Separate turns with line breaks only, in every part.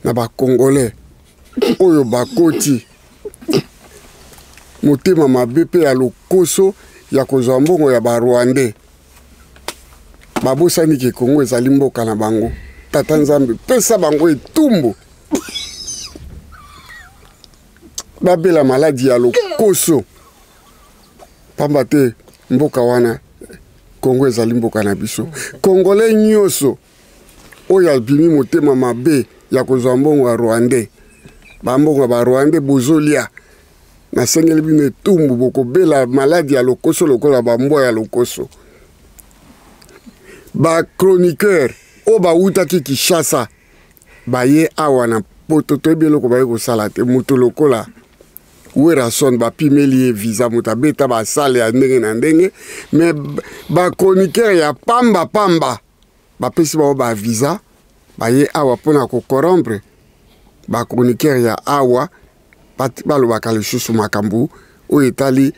Na ba Congolais oyo bakoti motema mabe mpe ya lokoso ya kozwa mbongo ya ba Rwandais, babosani ke Congo ezali mboka na bango. Tata Nzambe, pesa bango etumbu, babela maladi ya lokoso, pamba te mboka wana Congo ezali mboka na biso. Congolais nyonso oyo abimi motema mabe ya kozwa mbongo ya Rwandais, bambongo ya ba Rwandais bozolia, nasengeli bino etumbu, bokobela maladi ya lokoso lokola bambwa ya lokoso. Ba chroniqueur oyo bawutaki Kinshasa baye awa na poto, toyebi eloko baye kosala te. Moto lokola Werrason bapimeli ye visa, moto abeta basale ya ndenge na ndenge, mais ba chroniqueur ya pamba pamba bapesi bango ba visa, baye awa mpona kokorompre ba chroniqueur ya awa. Balobaka lisusu makambo oyo etali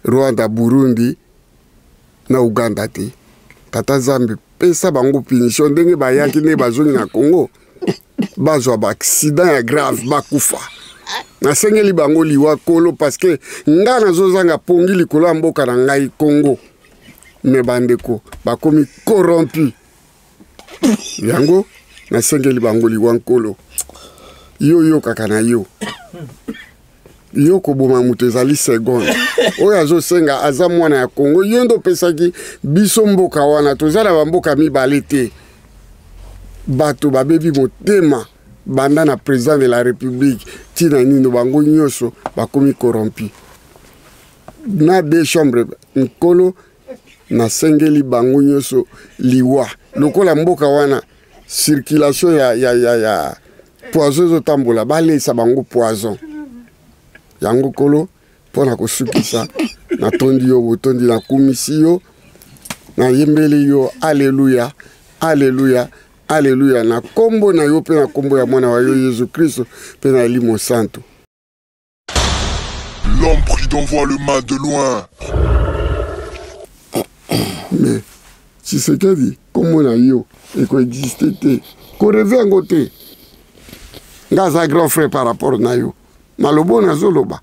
Rwanda, Burundi na Uganda te. Tata Nzambe, pesa bango punition ndenge bayaki, ndenge bazongi na Congo, bazwa ba accident ya grave, bakufa. Nasengeli bango liwa kolo, parce que nga nazozanga pongi likolo ya mboka na ngai Congo, me bandeko bakomi corrompu, yango nasengeli bango liwa nkolo. Yo yokaka na yo, yo koboma moto ezali seconde. Oyo azosenga aza mwana ya Congo, yo nde opesaki biso mboka wana. Toza na bamboka mibale te. Bato babebi motema, banda na président de la République ntina nino, bango nyonso bakomi corrompu na deux chambres. Nkolo, nasengeli bango nyonso liwa. Lokola mboka wana circulation ya poison ezotambola, balesa bango poison yango. Kolo, mpo na kosukisa, natondi yo botondi, nakumisi yo, nayembeli yo aleluya, aleluya, aleluya, na nkombo na yo mpe na nkombo ya mwana wa yo Yesu Kristo mpe na Elimo Santo.
L'homme prudent voit le mal de loin.
Mais Tshisekedi, kombo na yo ekoexiste te, koreve yango te. Nga aza grand frère par rapport na yo. Maloba oyo nazoloba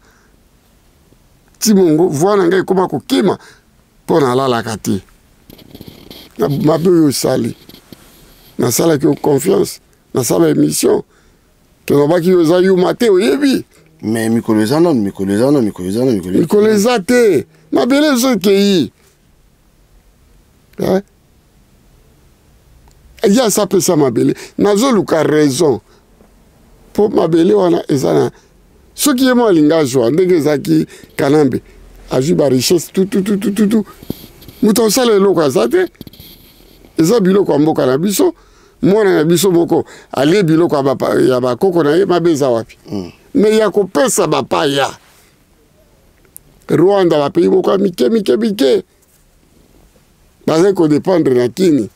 timongo, voi na ngai ekóma kokima mpo nalalaka te. Mabe oyo osali, nasalaki yo confiance, nasala émission, tolobaki yo oza yuma te, oyebi.
Mais mikolo eza nanu, mikolo eza nanu, mikolo eza nanu, mikolo
mikolo eza te, mabele ezokei. Ye asa apesa mabele, nazoluka raison mpo mabele wana eza na soki ye mo alingi azwa ndenge ezalaki. Kanambe azwi barichesse tututututu, moto akosala eloko aza te. Eza biloko ya mboka na biso, mwana na biso moko alie biloko ya bakoko na ye, mabe eza wapi? Me ya kopesa bapaya, Rwanda, bapays moko ya mike mike mike, bazali kodépendre na kini.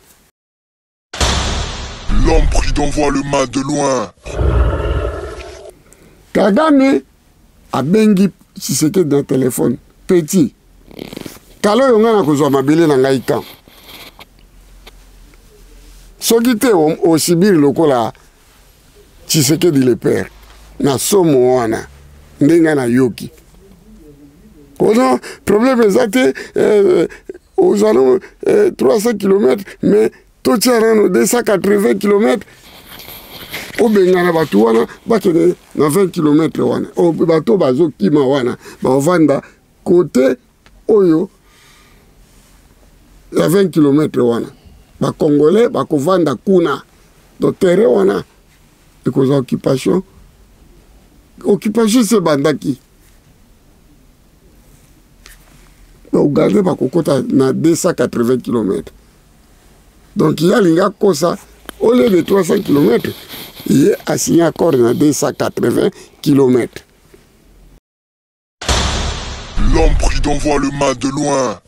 L'homme prudent voit le mal de loin.
Kagame abengi Tshisekedi na telefone: "Petit, kala oyo ngai nakozwa mabele na ngai kan soki te osibiri lokola Tshisekedi le père." Na somo wana nde ngai nayoki ono problème eza te, ozwa no 300 km, mais totia nano 280 km, obengana bato wana bakende na 20 km wana. Bato bazokima wana bavanda kote oyo ya 20 km wana, bacongolais bakovanda kuna. Donc terrain wana ekozwa occupation. Occupation esi ebandaki, baugandais bakokota na 280 km. Donc ye alingi akosa, au lieu de 300 km, ye asigné accord na 280 km.
L'homme prudent voit le mal de loin.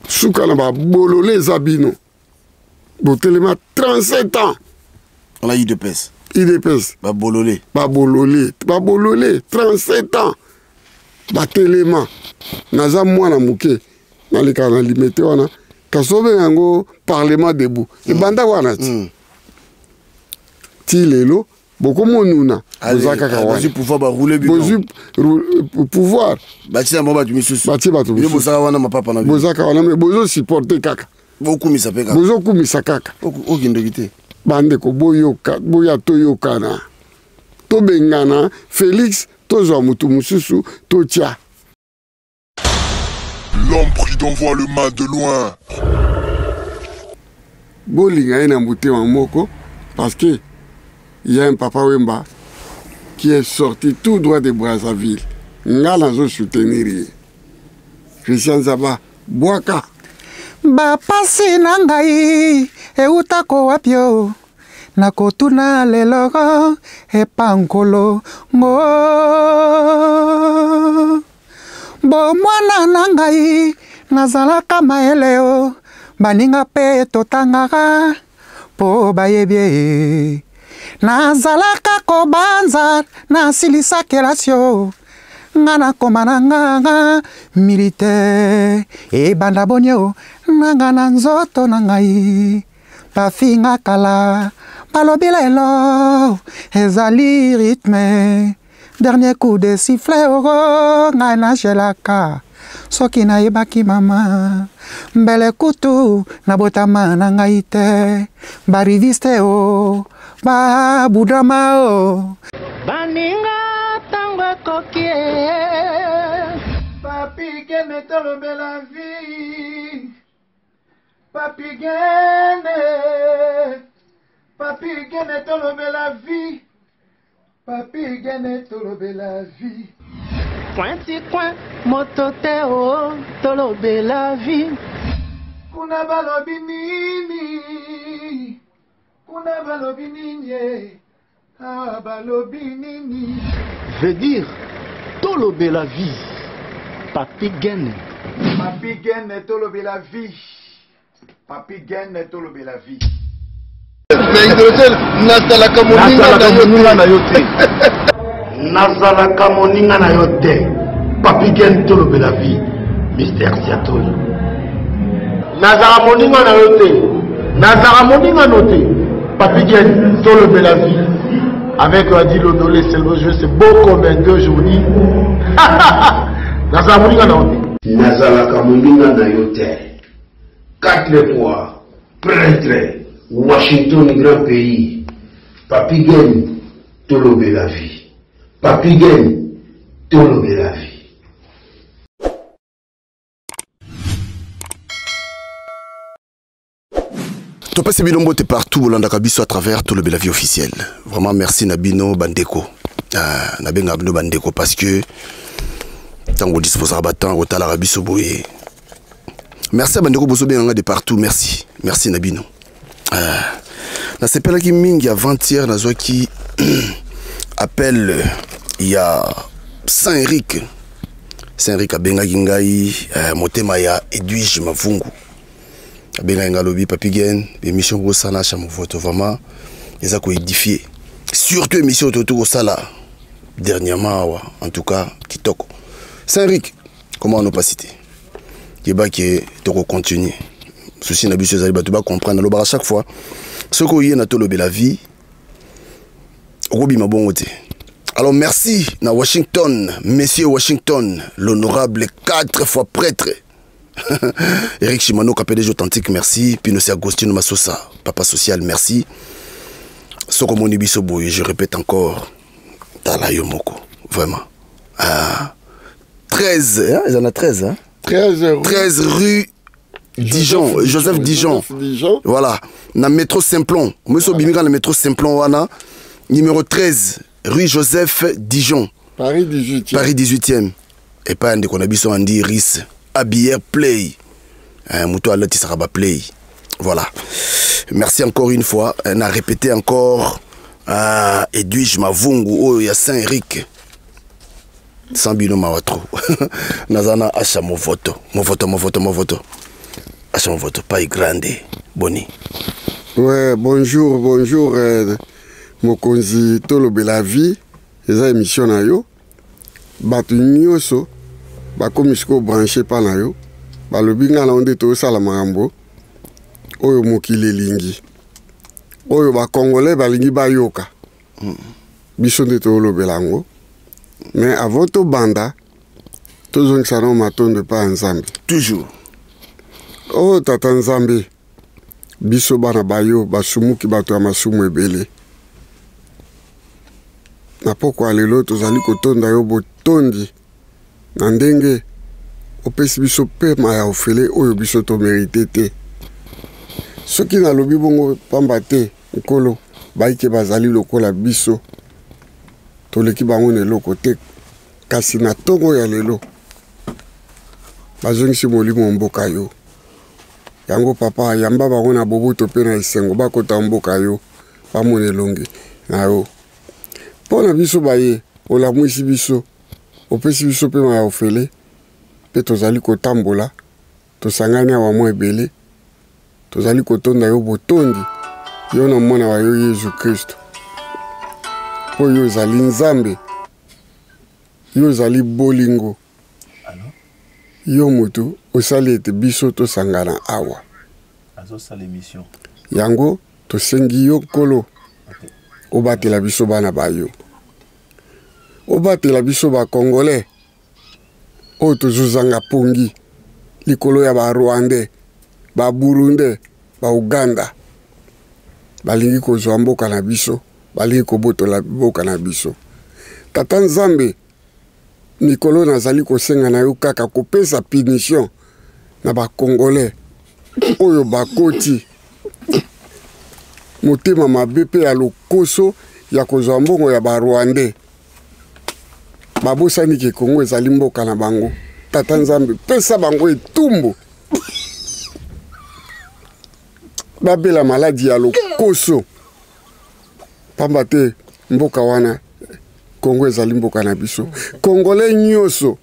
Suka na babolole eza bino, botelema 37 ans.
Wana UDPS.
UDPS.
Babolole.
Babolole, babolole, 37 ans batelema. Naza mwana moke, nalekaka na Limete wana, kasi obenga yango parlement debout, ebanda wana ti. Ti lelo bokomonuna boza kaka
wana pouvoir ba rouler
bino bozwi pouvoir
batie yango bato misusu
batie bato misusu
bozaka wana mapapa na
bino bozaka wana mais bozo supporter kaka
bokumisa mpe kaka
bozokumisa kaka
okindoki te
bandeko boyoka boya toyokana tobengana Felix tozwa motu mosusu totia.
L'homme prudent voit le mal de loin.
Bolinga ye na motema moko parce que il y a un papa Wemba qui est sorti tout droit de Brazzaville. Nga nazo soutenir ye. Christian Zaba, bwaka.
Bapasi na ngai eutako wapi o nakotuna lelo epa nkolo ngo bomwana na ngai nazalaka mayele o baninga mpe totangaka mpo bayebi ye nazalaka kobanza nasilisa kelasi o nga nakoma na nganga militaire ebanda boni o nanga na nzoto na ngai bafinga kala balobi lelo ezali rythme dernier coup de sifflet oro ngai nagelaka soki nayebaki mama mbele kutu nabotama na ngai te bariviste o babudrama o
baninga ntango ekoki
papi kende tolobela vie Papi Gene, Papi Gene tolobela vie. Papi Gene tolobela vie.
Coin ti coin, moto te o tolobela vie.
Kuna balobi nini? Kuna balobi nini? Eh? Ah, balobi nini?
Veut dire tolobela vie. Papi Gene.
Papi Gene tolobela vie. Papi Gene tolobela vie.
Nazalaka moninga na yo te.
Nazalaka moninga na yo te. Papi Gene tolobela vie. Mister Siatoli.
Nazala moninga na yo te. Nazala moninga no te. Papi Gen, tolobela vie. Avec Adi Londolé, c'est le jeu, c'est beau comme un deux jours. Nazala moninga na yo
te. Nazalaka moninga na yo te. Quatre fois, prêtre, Washington, grand pays. Papi Gen, tolobela vie. Papi Gen, tolobela vie.
Topesi bino mbote partout bolandaka biso à travers Tolobela vie officielle. Vraiment merci na bino bandeko. Nabengaka bino bandeko parce que ntango disposaka batemps kotalaka biso boye. Merci ya bandeko bozobenganga de partout, merci. Merci na bino. Nasepelaki mingi avant-hier nazwaki appel ya Saint-Eric. Saint-Eric abengaki ngai motema ya Edwige Mavungu. Abengaki ngai alobi Papi Gen, émission kosala cha movoto vraiment eza ko édifier. Surtout émission to kosala dernièrement awa, en tout cas kitoko. Saint-Eric, comment on n'a pas cité? Yebaki toko continuer. Souci na biso ezali bato ba comprendre lobaka chaque fois. Soki oye na tolobela vie okobima bongo te. Alors merci na Washington, monsieur Washington, l'honorable 4 fois prêtre. Eric Shimano, KPDG authentique, merci. Pino Agostino Masosa, papa social, merci. Soko moni biso boye, je répète encore, tala yo moko, vraiment. Ah, 13, hein, ils en ont 13, hein?
13 rue.
13 rue Dijon, Joseph Dijon.
Joseph Dijon.
Voilà, na métro Simplon. Monsieur Bimika, na métro Simplon, wana. Numéro 13, rue Joseph Dijon.
Paris 18e.
Paris 18e. Et pas un de qu'on a biso Andy Riss, Habillère Play. Hein, moto alati sera ba play. Voilà. Merci encore une fois. On a répété encore. Ah, Edwige Mavungu, oh, il y a Saint-Eric. Sans bino mawa trop. Nazana acha movoto. Movoto, movoto, movoto. Acha movoto. Pai grande. Boni.
Ouais, bonjour, bonjour. Mokonzi Tolobela vie. Eza émission na yo. Bato nyonso bakomi sikoyo branché pa na yo. Balobi nga na yo nde tozosala makambo oyo mokili elingi. Oyo bacongolais balingi bayoka. Biso nde tolobela yango. Mais avant tobanda, tozongisa nao matondo epai ya Nzambe.
Toujours.
Oh tata Nzambe, biso bana bayo basumuki, bato ya masumu ebele. Na pokwa lelo tozali kotonda yo botondi na ndenge opesi biso pema ya ofele oyo biso tomerite te. Soki nalobi bongo pamba te, Nkolo, baike bazali lokola biso, toleki bango na eloko te, kasi na ntongo ya lelo bazongisi molimo mboka yo. Yango papa, yamba bango na boboto mpe na esengo, bakota mboka yo, bamona elongi na yo. Mpo na biso baye olamwisi biso, opesi biso pema ya ofele, mpe tozali kotambola, tosangani awa mwa ebele, tozali kotonda yo botondi, yo na mwana wa yo Yezu Kristo, mpo yo ozali Nzambe, yo ozali bolingo, yo moto osali ete biso tosangana awa. Yango tosengi yo Nkolo, obatela biso bana ba yo, obatela biso ba Congolais oyo tozozanga pongi likolo ya ba Rwandais, ba Burundais, ba Uganda. Balingi kozwa mboka na biso, balingi kobotola mboka na biso. Tata Nzambe, mikolo nazali kosenga na yo kaka kopesa punition na ba Congolais oyo bakoti motema mabe mpe ya lokoso ya kozwa mbongo ya ba Rwandais. Babosani ke Congo ezali mboka na bango. Tata Nzambe, pesa bango etumbu, babela maladi ya lokoso, pamba te mboka wana Congo ezali mboka na biso. Congolais nyonso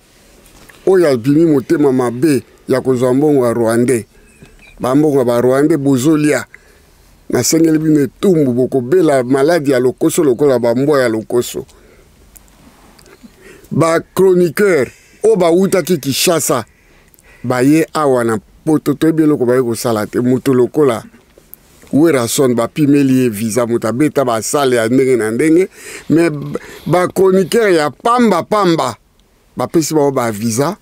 oyo abimi motema mabe ya kozwa mbongo ya Rwandais, bambongo ya ba Rwandais bozolia, nasengeli bino etumbu, bokobela maladi ya lokoso lokola bambwa ya lokoso. Ba chroniqueur oyo bawutaki Kinshasa baye awa na poto, toyebi eloko baye kosala te. Moto lokola Werrason bapimeli ye visa, moto abeta basale ya ndenge na ndenge, mais ba chroniqueur ya pamba pamba bapesi bango ba visa,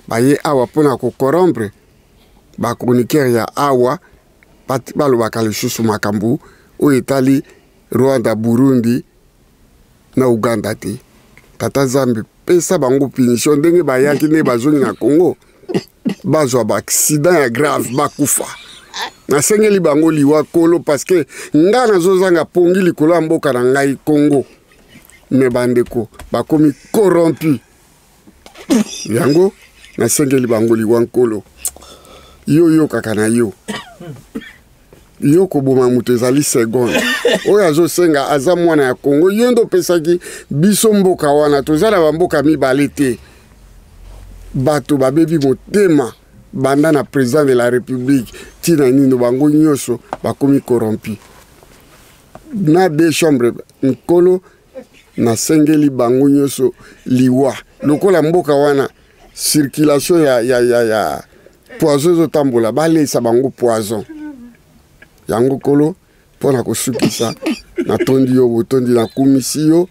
baye awa mpona kokorompre ba chroniqueur ya awa, balobaka lisusu makambo oyo etali Rwanda, Burundi na Uganda te. Tata Nzambe, pesa bango punition ndenge bayaki, ndenge bazongi na Congo, bazwa ba accident ya grave, bakufa. Nasengeli bango liwa kolo, parce que nga nazozanga pongi likolo ya mboka na ngai Congo, me bandeko bakomi corrompu. Yango nasengeli bango liwa nkolo. Yo yokaka na yo, yo koboma moto ezali seconde. Oyo azosenga aza mwana ya Congo, yo nde opesaki biso mboka wana. Toza na bamboka mibale te. Bato babebi motema banda na président de la République tina nino, bango nyonso bakomi corrompu na deux chambres. Nkolo, nasengeli bango nyonso liwa. Lokola mboka wana circulation ya poison ezotambola, balesa bango poison yango. Nkolo, mpo na kosukisa, natondi yo botondi, nakumisi yo,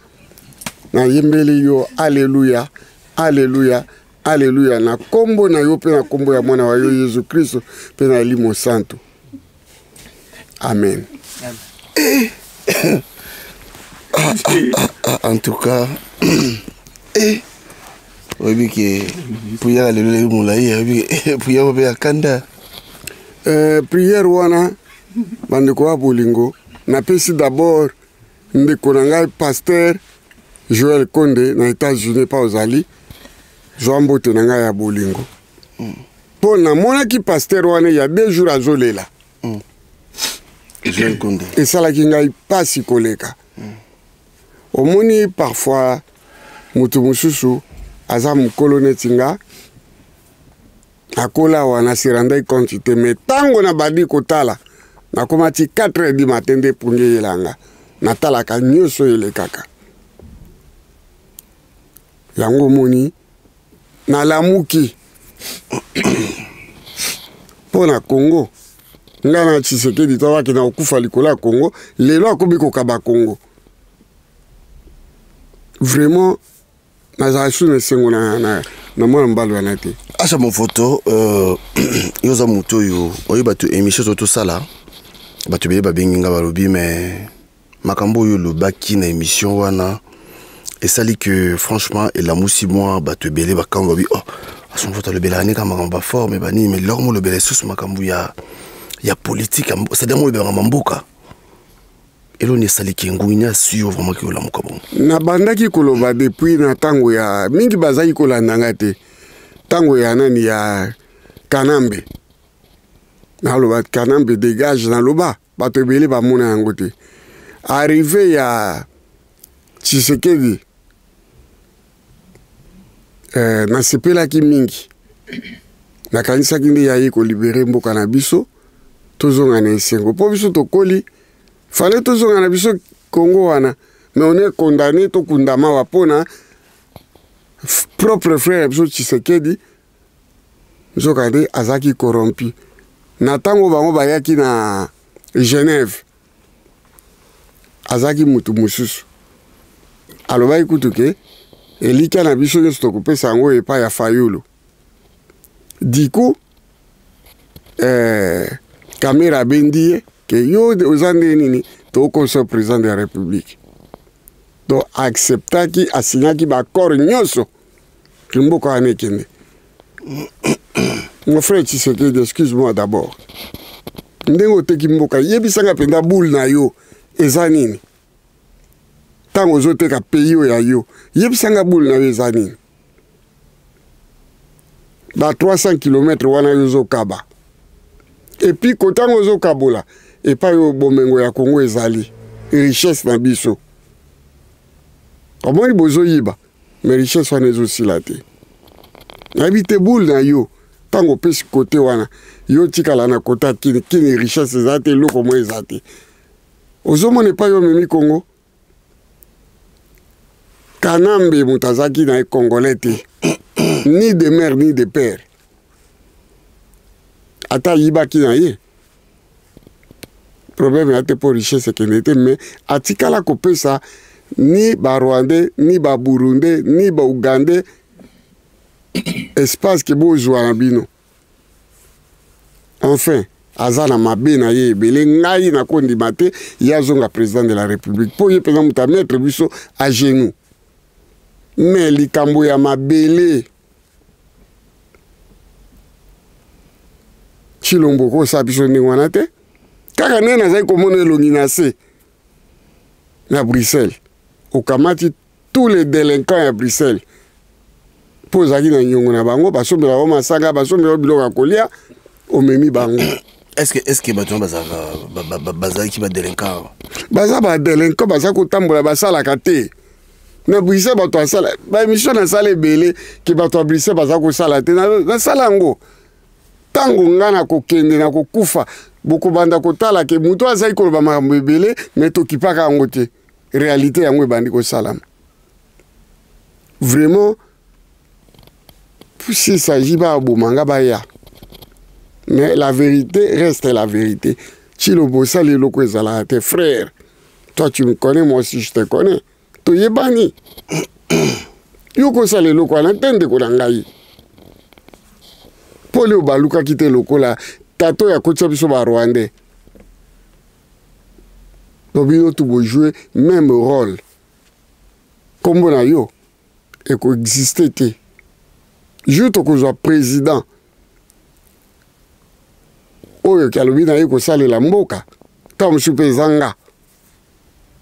nayembeli yo aleluya, aleluya, aleluya, na kombo na yo mpe na kombo ya mwana wa yo Yesu Kristo mpe na Elimo Santo. Amen.
En tout cas, oyebi ke prière lelo elebi molai, oyebi ke prière mpe ya kanda.
Prière wana, bandeko ya bolingo, napesi d'abord ndeko na ngai pasteur Joël Konde na États-Unis, pa ozali, zwa mbote na ngai ya bolingo, mpo namonaki pasteur wana ya 2 jours azolela.
Joël Konde.
Esalaki ngai mpasi koleka. Omoni, parfois moto mosusu aza mokolo neti nga, akola awa, nasirandaki compte te, mais ntango nabandi kotala, nakoma ti 4 heures du matin nde pongi eyelanga, natalaka nyonso oyo elekaka. Yango omoni nalamuki mpo na Congo. Ngai na Tshisekedi to akenda kokufa likolo ya Congo, lelo akomi kokaba Congo. Vraiment nazala su na esengo na, na, na mwana mobali wana te.
Asha Movoto, yo oza moto oyo oyo bato émission to tosala bato ebele babengi nga balobi mais makambo oyo olobaki na émission wana esali que franchement elamusi mwa bato ebele bakambo babi oh Asha Movoto alobelaka nde kaka makambo baforme banini mais lelo molobela lisusu makambo ya politique, c'est-à-dire molobelaka mamboka eloni esaliki nguni asui yo vraiment ke olamuka bongo.
Nabandaki koloba depuis na ntango ya mingi bazalaki kolanda nga te, ntango ya nani ya Kanambe, naloba Kanambe dégage, naloba bato ebele bamona yango te. Arrivé ya Tshisekedi, nasepelaki mingi, nakanisaki nde yaye kolibere mboka na biso, tozonga na esengo mpo biso tokoli, fallait tozonga na biso Congo wana, mais on est condamné, tokundama wa mpona propre frère ya biso Tshisekedi. Nzokande azalaki corrompu na ntango bango bayaki na Genève, azalaki mutu mosusu, alobaki kutu ke elikya na biso nyonso tokopesa yango epai ya Fayulu. Du coup Kamera abendi ye ke yo oza nde nini, tokokosa président de la République. Donc acceptaki, asignaki baaccord nyonso ke mboka wana ekende. Mon frère Tshisekedi, excuse-moi d'abord, ndenge oteki mboka, yebisanga mpenza boule na yo eza nini ntango ozoteka pays oyo ya yo, yebisanga boule na yo eza nini. Ba 300 kilomètres wana yo ozokaba, et puis kotango ozokabola epai oyo bomengo ya Congo ezali, richesse na biso, omoni bozoyiba, mais richesse wana ezosila te. Nayebi te boule na yo ntango opesi kote wana, yo tikala na kota kini kini, richesse eza te, eloko moko eza te. Ozomona epai yo omemi Congo. Kanambe moto azalaki na ye congolais te, ni de mère ni de père, ata ayibaki na ye problème ya te mpo richesse ekende te, mais atikala kopesa ni barwandais ni baburundais ni baugandais espace ke bozwa na bino. Enfin aza na mabe na ye ebele, ngai nakondima te ye azonga président de la République mpo ye mpenza moto amettre biso à genoux. Mais likambo ya mabele, Tshilombo okosala biso ndenge wana te, kaka ndenge nazali komona elongi na se na Bruxelles, okamati tous les délinquants ya Bruxelles mpo ozalaki na nyongo na bango, basombela bango masanga, basombela bango biloko ya kolia, omemi bango.
Est-ce que bato wana bazalaki badelinquant?
Baza badelinquant, baza kotambola, basalaka te na Bruxelles. Bato asala baémission nasala ebele ke bato ya Bruxelles baza kosala te, nasala yango. Ntango nga na kokende na kokufa, bokobanda kotala ke moto azali koloba makambo ebele, me tokipaka yango te. Réalité yango ebandi kosalama. Vraiment, s'il s'agit baboma nga baya, mais la vérité reste la vérité. Tshilombo osali eloko ezalaka te, frère. Toi tu me connais, moi aussi je te connais, toyebani. Yo kosala eloko wana te, ndeko na ngai, mpo leo balukaki te lokola tato oyo akotisa biso barwandais. Donc bino tu bojoue même rôle, nkombo na yo ekoexiste te. Jour tokozwa président oyo alobi na ye kosalela mboka, ntango mosusu mpe eza nga,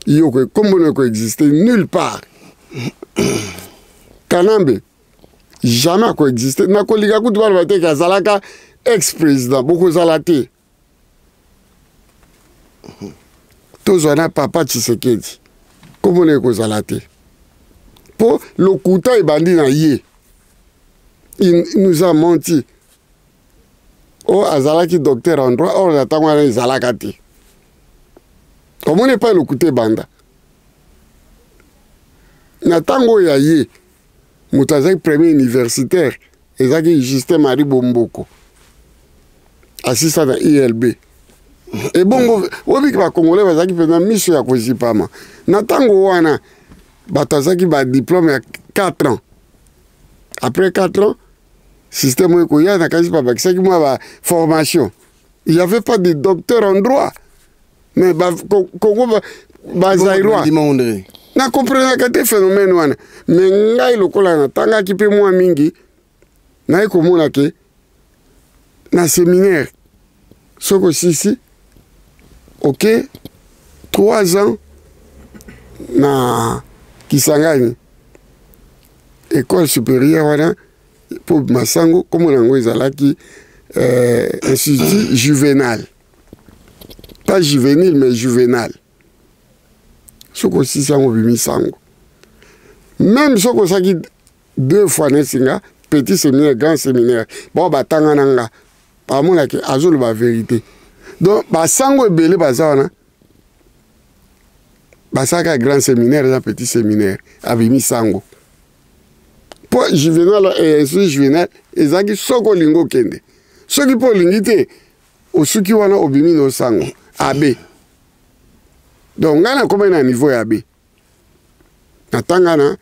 yo nkombo na yo ekoexiste nulle part. Kanambe jamais akoexiste. Nakolinga kutu baloba te ke azalaka ex président, bokozala te. Tozwa na papa Tshisekedi, nkombo na ekozala te mpo lokuta ebandi na ye. Il nous a menti, o azalaki docteur en droit, or na ntango wana ezalaka te. Omoni epai lokuta ebanda na ntango oyo ya ye. Moto azalaki premier universitaire ezalaki Justin Marie Bomboko, asisa na ILB. Ebongo oyebiki bacongolais bazalaki mpenza miso ya kozipama na ntango wana. Bato azalaki badiplome ya 4 ans. Après 4 ans, système oyo ekoya, nakanisi babakisaki mwa baformation. Il y avait pas de docteur en droit, mais ba, Congo bazaïrois na comprenaka te phénomène wana. Mais ngai lokola natangaki mpe mwa mingi, naye komona ke na séminaire, soki osisi ok 3 ans na Kisangani, école supérieure wana mpo masango, kombo na yango ezalaki institut juvénal, pas juvénile mais juvénal. Soki osisi yango, obimisa yango. Même soki osalaki deux fois neti nga, petit séminaire, grand séminaire, bao batanga na nga bamonaki azoloba vérité. Donc basango ebele baza wana basalaka grand séminaire na petit séminaire, abimi sango. Mpo juvenal, institut juvenal ezalaki soki olingi okende, soki mpo olingi te, osuki wana, obimi na osango abe. Donc ngai nakomai na niveau ya abe, natanga na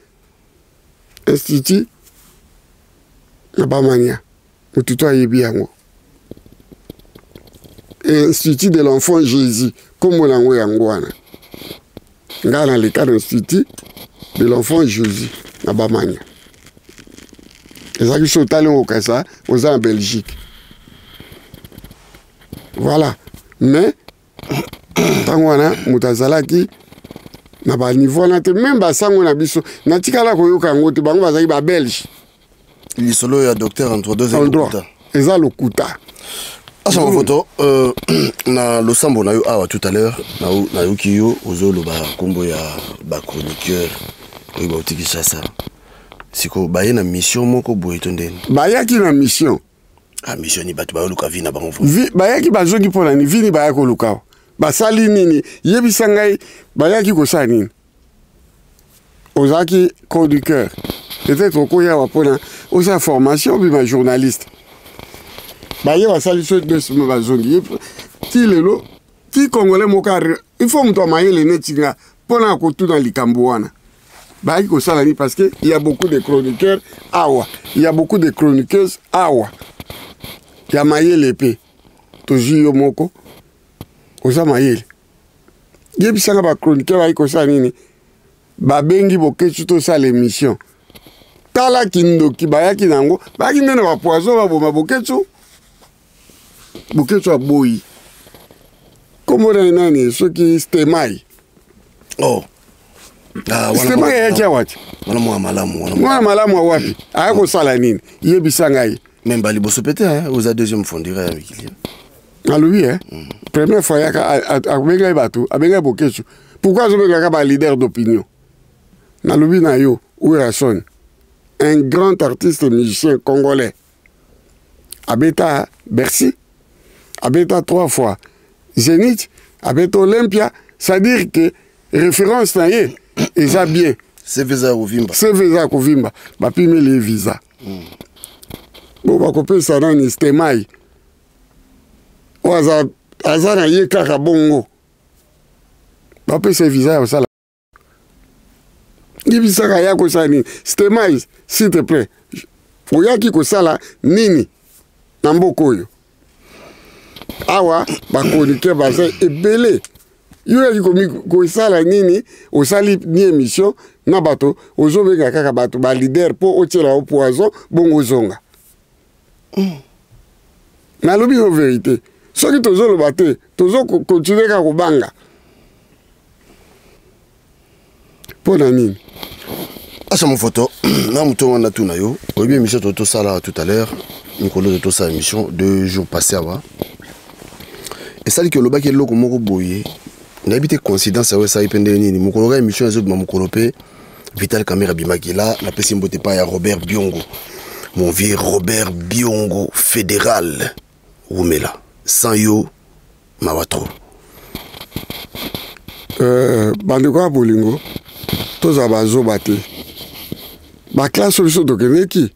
institut na Bamania, motu to ayebi yango, Institut de l'Enfant Jésus, nkombo na yango yango wana. Ngai naleka na Institut de l'Enfant Jésus na Bamania. Ezalaki so otali ngo okasa oza na Belgique, voilà. Mais ntango wana moto azalaki na baniveau wana te. Même basango na biso, natikala koyoka yango te. Bango bazalaki babelge.
Lisolo ya docteur en droit?
En droit eza lokuta.
Asa Movoto, na losambo na yo awa tout à l'heure, nayoki yo ozoloba nkombo ya bachroniqueur oyo bauti Kinshasa. Sikoyo baye na mission moko boye to ndeni?
Bayaki na mission.
Ah, mission ni bato bayoluka vie na bango?
Bayaki, bazongi mpo na nini? Vini baya koluka, basali nini? Yebisa ngai, bayaki kosala nini? Ozalaki chroniqueur, peut-être okoya awa mpona osala formation, obima journaliste. Baye, basali so 2 semaines, bazongi. Ti lelo ti congolais moko, il faut moto ya mayele neti nga mpona kotuna likambo wana: bayaki kosala nini? Parce que il y a beaucoup de chroniqueurs awa, il y a beaucoup de chroniqueuses awa ya mayele. Mpe tozwi yo moko oza mayele, yebisanga, bachroniqueur bayaki kosala nini? Babengi Boketshu, tosala émission. Tala kindoki bayaki nango, bayaki nde na bapoison, baboma Boketshu. Boketshu aboyi. Kombo na ye nani? Soki Stemai.
Oh.
Ah, Stemai ayaki awa te.
Wana mwana malamu.
Mwana malamu awapi? Aya kosala nini? Yebisa ngai.
Mais mbali liboso pe te, oza deuxième fondira ya mikili.
Alobi première fois ayaka, abengai bato, abengai Boketshu. Pourquoi azobengaka baleader d'opinion? Nalobi na yo, Werrason, un grand artiste musicien congolais, abeta Bercy, abeta trois fois Zénith, abeta Olympia, c'est-à-dire que référence na ye eza bien.
CV eza ya kovimba.
CV eza ya kovimba. Bapimeli ye visa. Bo bakopesa nani? Stemai oyo aza, aza na ye kaka bongo, bapesa ye visa ya kosala. Yebisaka ya kosala nini? Stemai, s'il te plaît, oyaki kosala nini na mboka oyo? Awa bachroniqueur baza ebele, yo oyaki kosala nini? Osali ni émission na bato, ozobenga kaka bato baleader mpo otiela yo poison, bongo ozonga. Nalobi yo vérité, soki tozoloba te, tozokontinue kaka kobanga. Mpo na nini?
Asa Mofoto, na moto wana tuna yo. Oyebi émission to tosala tout à l'heure, mikolo to tosala émission 2 jours passé awa, esaliki olobaki eloko moko boye, nayebi te coïncidence yango esali mpe ndenge nini. Mokolo kaka émission ezobima, mokolo mpe Vital Kamerhe abimaki la. Napesi mbote epai ya Robert Biongo, mon vieux Robert Biongo fédéral, wumela, sans yo mawa trop.
Bandeko ya bolingo, tozala bazoba te. Baclasse oyo biso tokendeki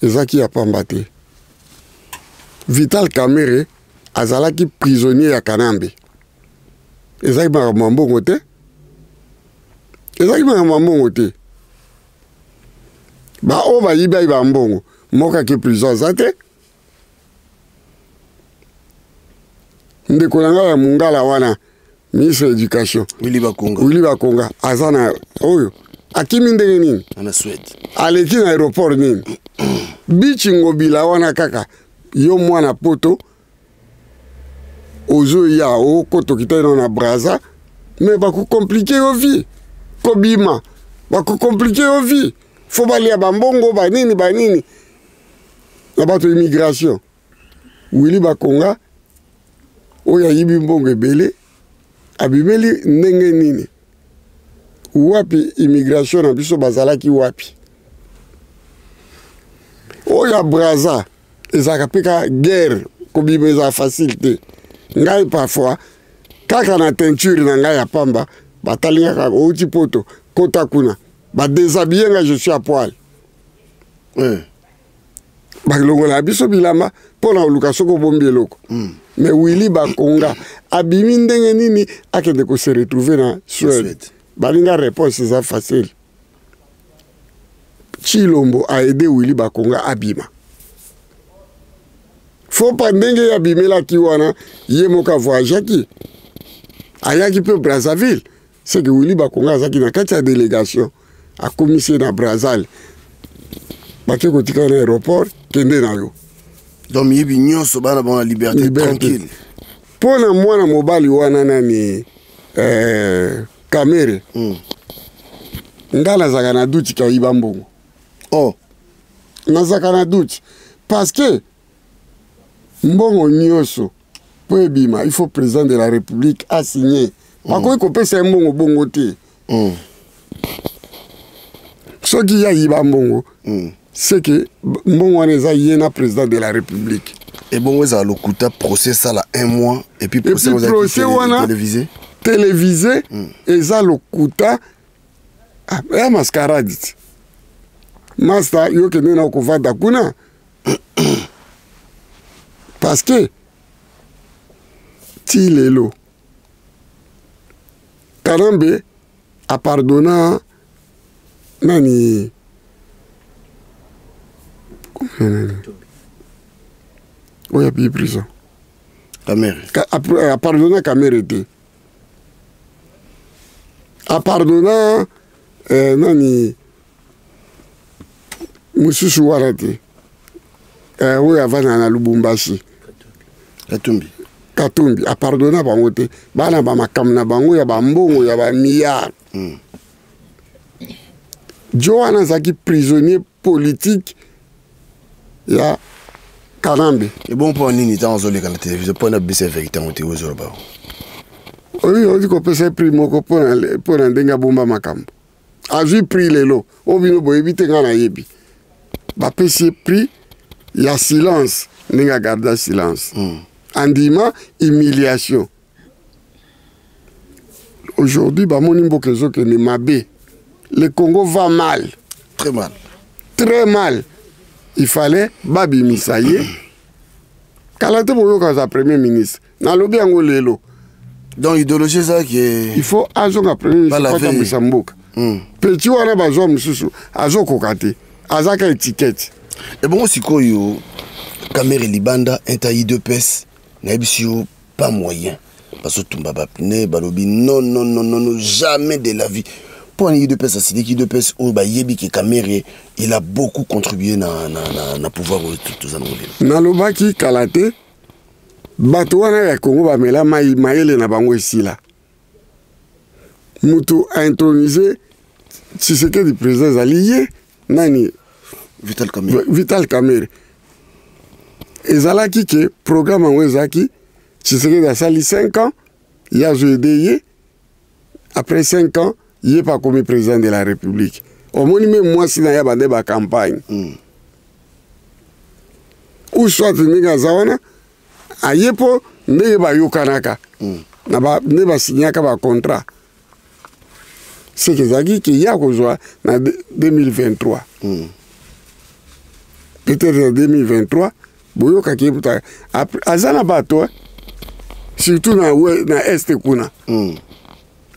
ezalaki ya pamba te. Vital Kamerhe. Azalaki prisonnier ya Kanambe. Ezalaki makambo ya mbongo te. Ezalaki makambo ya mbongo te. Baoyo bayibaki ba mbongo, moko ake prison aza te. Ndeko na ngai ya Mungala wana, ministre ya éducation,
Willy Bakonga,
Willy Bakonga aza na oyo akimi ndenge nini?
Na Suède.
Aleki na aéroport nini? Bichi Ngobila wana kaka yo mwana poto ozoya okota okitaki nao na Braza, me bakokomplike yo vie, kobima bakokomplike yo vie, fo balia bambongo banini banini na bato immigration. Willy Bakonga oyo ayibi mbongo ebele abimeli ndenge nini? Wapi immigration na biso bazalaki wapi? Oyo ya Braza ezalaka mpe ka guerre, kobima ezala facile te. Ngai parfois kaka na teinture na ngai ya pamba batali nga kaka outi poto kota kuna badéshabille ngai, je suis à poil. Balongola biso bilamba mpo na koluka soki obombi eloko. Mais Willy Bakonga abimi ndenge nini akende kose retrouver na Suède? Balinga réponse eza facile. Tshilombo a aidé Willy Bakonga abima. Faut pas ndenge ye abimelaki wana, ye moko avoyageaki, ayaki mpe Brazzaville. C'est que Willy Bakonga azalaki na kati ya délégation, akomisi ye na Brazzaville, bake kotika na aéroport, kende na yo.
Donc miyibi nyonso bana bango na liberté,
liberté
tranquille.
Mpo na mwana mobali wana nani, Kamere, nga nazalaka na duti kayiba mbongo.
Oh.
Nazalaka na duti parce que mbongo nyonso mpo ebima, il faut président de la République asigné. Bakoki kopesa ye mbongo bongo te. Soki ye ayiba mbongo, c'est que mbongo wana eza ye na président de la République.
Ebongo ezala lokuta, procès esala un mois et puis
Et puis
procès
procès wana
télévisé,
télévisé, eza lokuta. Ah, ya mascarade ti master, yo kende na okovanda kuna parce que ti lelo Kanambe apardonna nani nani oyo abii prison?
Kamere.
Apardonna Kamere te, apardonna nani mosusu wana te, oyo avanda na Lubumbashi.
Katumbi.
Katumbi apardonna bango te, bana bamakambo na bango ya bambongo ya bamilliard. Jo wana azalaki prisonnier politique ya Kanambe.
Ebongo mpo nini ntango azoleka na télévision mpo na bisa vérité yango te ozoloba?
Oyo ozi kopesa ye prix moko mpo na ndenge abomba makambo, azwi prix lelo oyo bino boyebi te, ngai nayebi. Bapesi ye prix ya silence, ndenge agarda silence, andima humiliation. Aujourd'hui bamoni mboka ezokende mabe, le Congo va mal.
Très mal.
Très mal. Il fallait babimisa ye kala te. Boyoka aza premier ministre, nalobi yango lelo.
Donc idéologie ezalaki
il faut azonga premier ministre.
Balave.
Atambwisa mboka. Petit wana bazwa mosusu azokoka te, azaka étiquette.
Ebongo sikoyo Kamere libanda inta UDPS, nayebisi yo pas moyen, bazotumba bapne, balobi non, non, non, non, non, jamais de la vie. Mpo ani UDPS asiliki? UDPS oyo bayebi ke Kamere il a beaucoup contribué na pouvoir oyo toza nango lelo.
Nalobaki kala te, bato wana ya Kongo bamela mai, mayele na bango esila. Moto aintronise Tshisekedi président ezali ye nani?
Vital Kamere.
Vital Kamere. Ezalaki ke programme yango ezalaki Tshisekedi asali 5 ans, ye azoyede ye, après 5 ans ye mpe akomi président de la République. Omoni me mwasi na ye abande bacampagne ou soit ndenge aza wana aye mpo ndenge bayokanaka na nde basignaka bacontrat, seke ezalaki ke ye akozwa na 2023. Peut-être na 2023 boyokaki ye puta aza na bato, eh. Surtout na, na est kuna.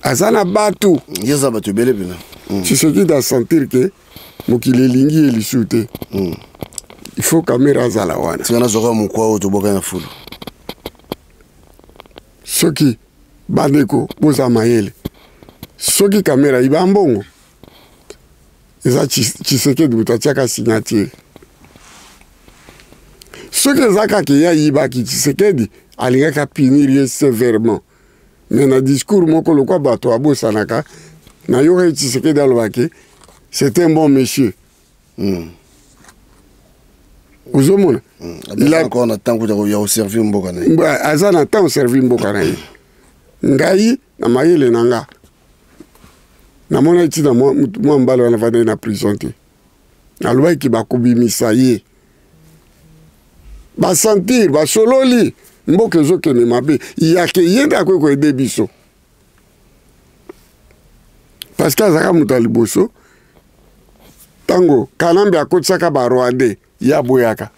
Aza na bato.
Ye aza bato ebele mpena.
Tshisekedi asentir ke mokili elingi ye lisusu te. Il faut Kamerhe azala wana.
Tika nazwaka mokwa oyo tobwaka na fulu.
Soki bandeko boza mayele, soki Kamerhe ayiba mbongo, eza Tshisekedi moto atiaka signature. Soki eza kaka ye ayibaki, Tshisekedi alingaki apunir ye sévèrement. Mais na discours moko lokwa bato abosanaka, nayokaki Tshisekedi alobaki c'est un bon monsieur. Ozomona?
Il a encore na temps ya koservir mboka na ye.
Aza na temps koservir mboka na ye. Ngai na mayele na nga namonaki ntina mwa mobali wana avandaki na prison te. Nalobaki bakobimisa ye, basentir basololi mboka ezokende mabe, yake ye nde akoki koyede biso parce que azalaka moto ya liboso ntango Kanambe akotisaka ba Rwandais, ye aboyaka.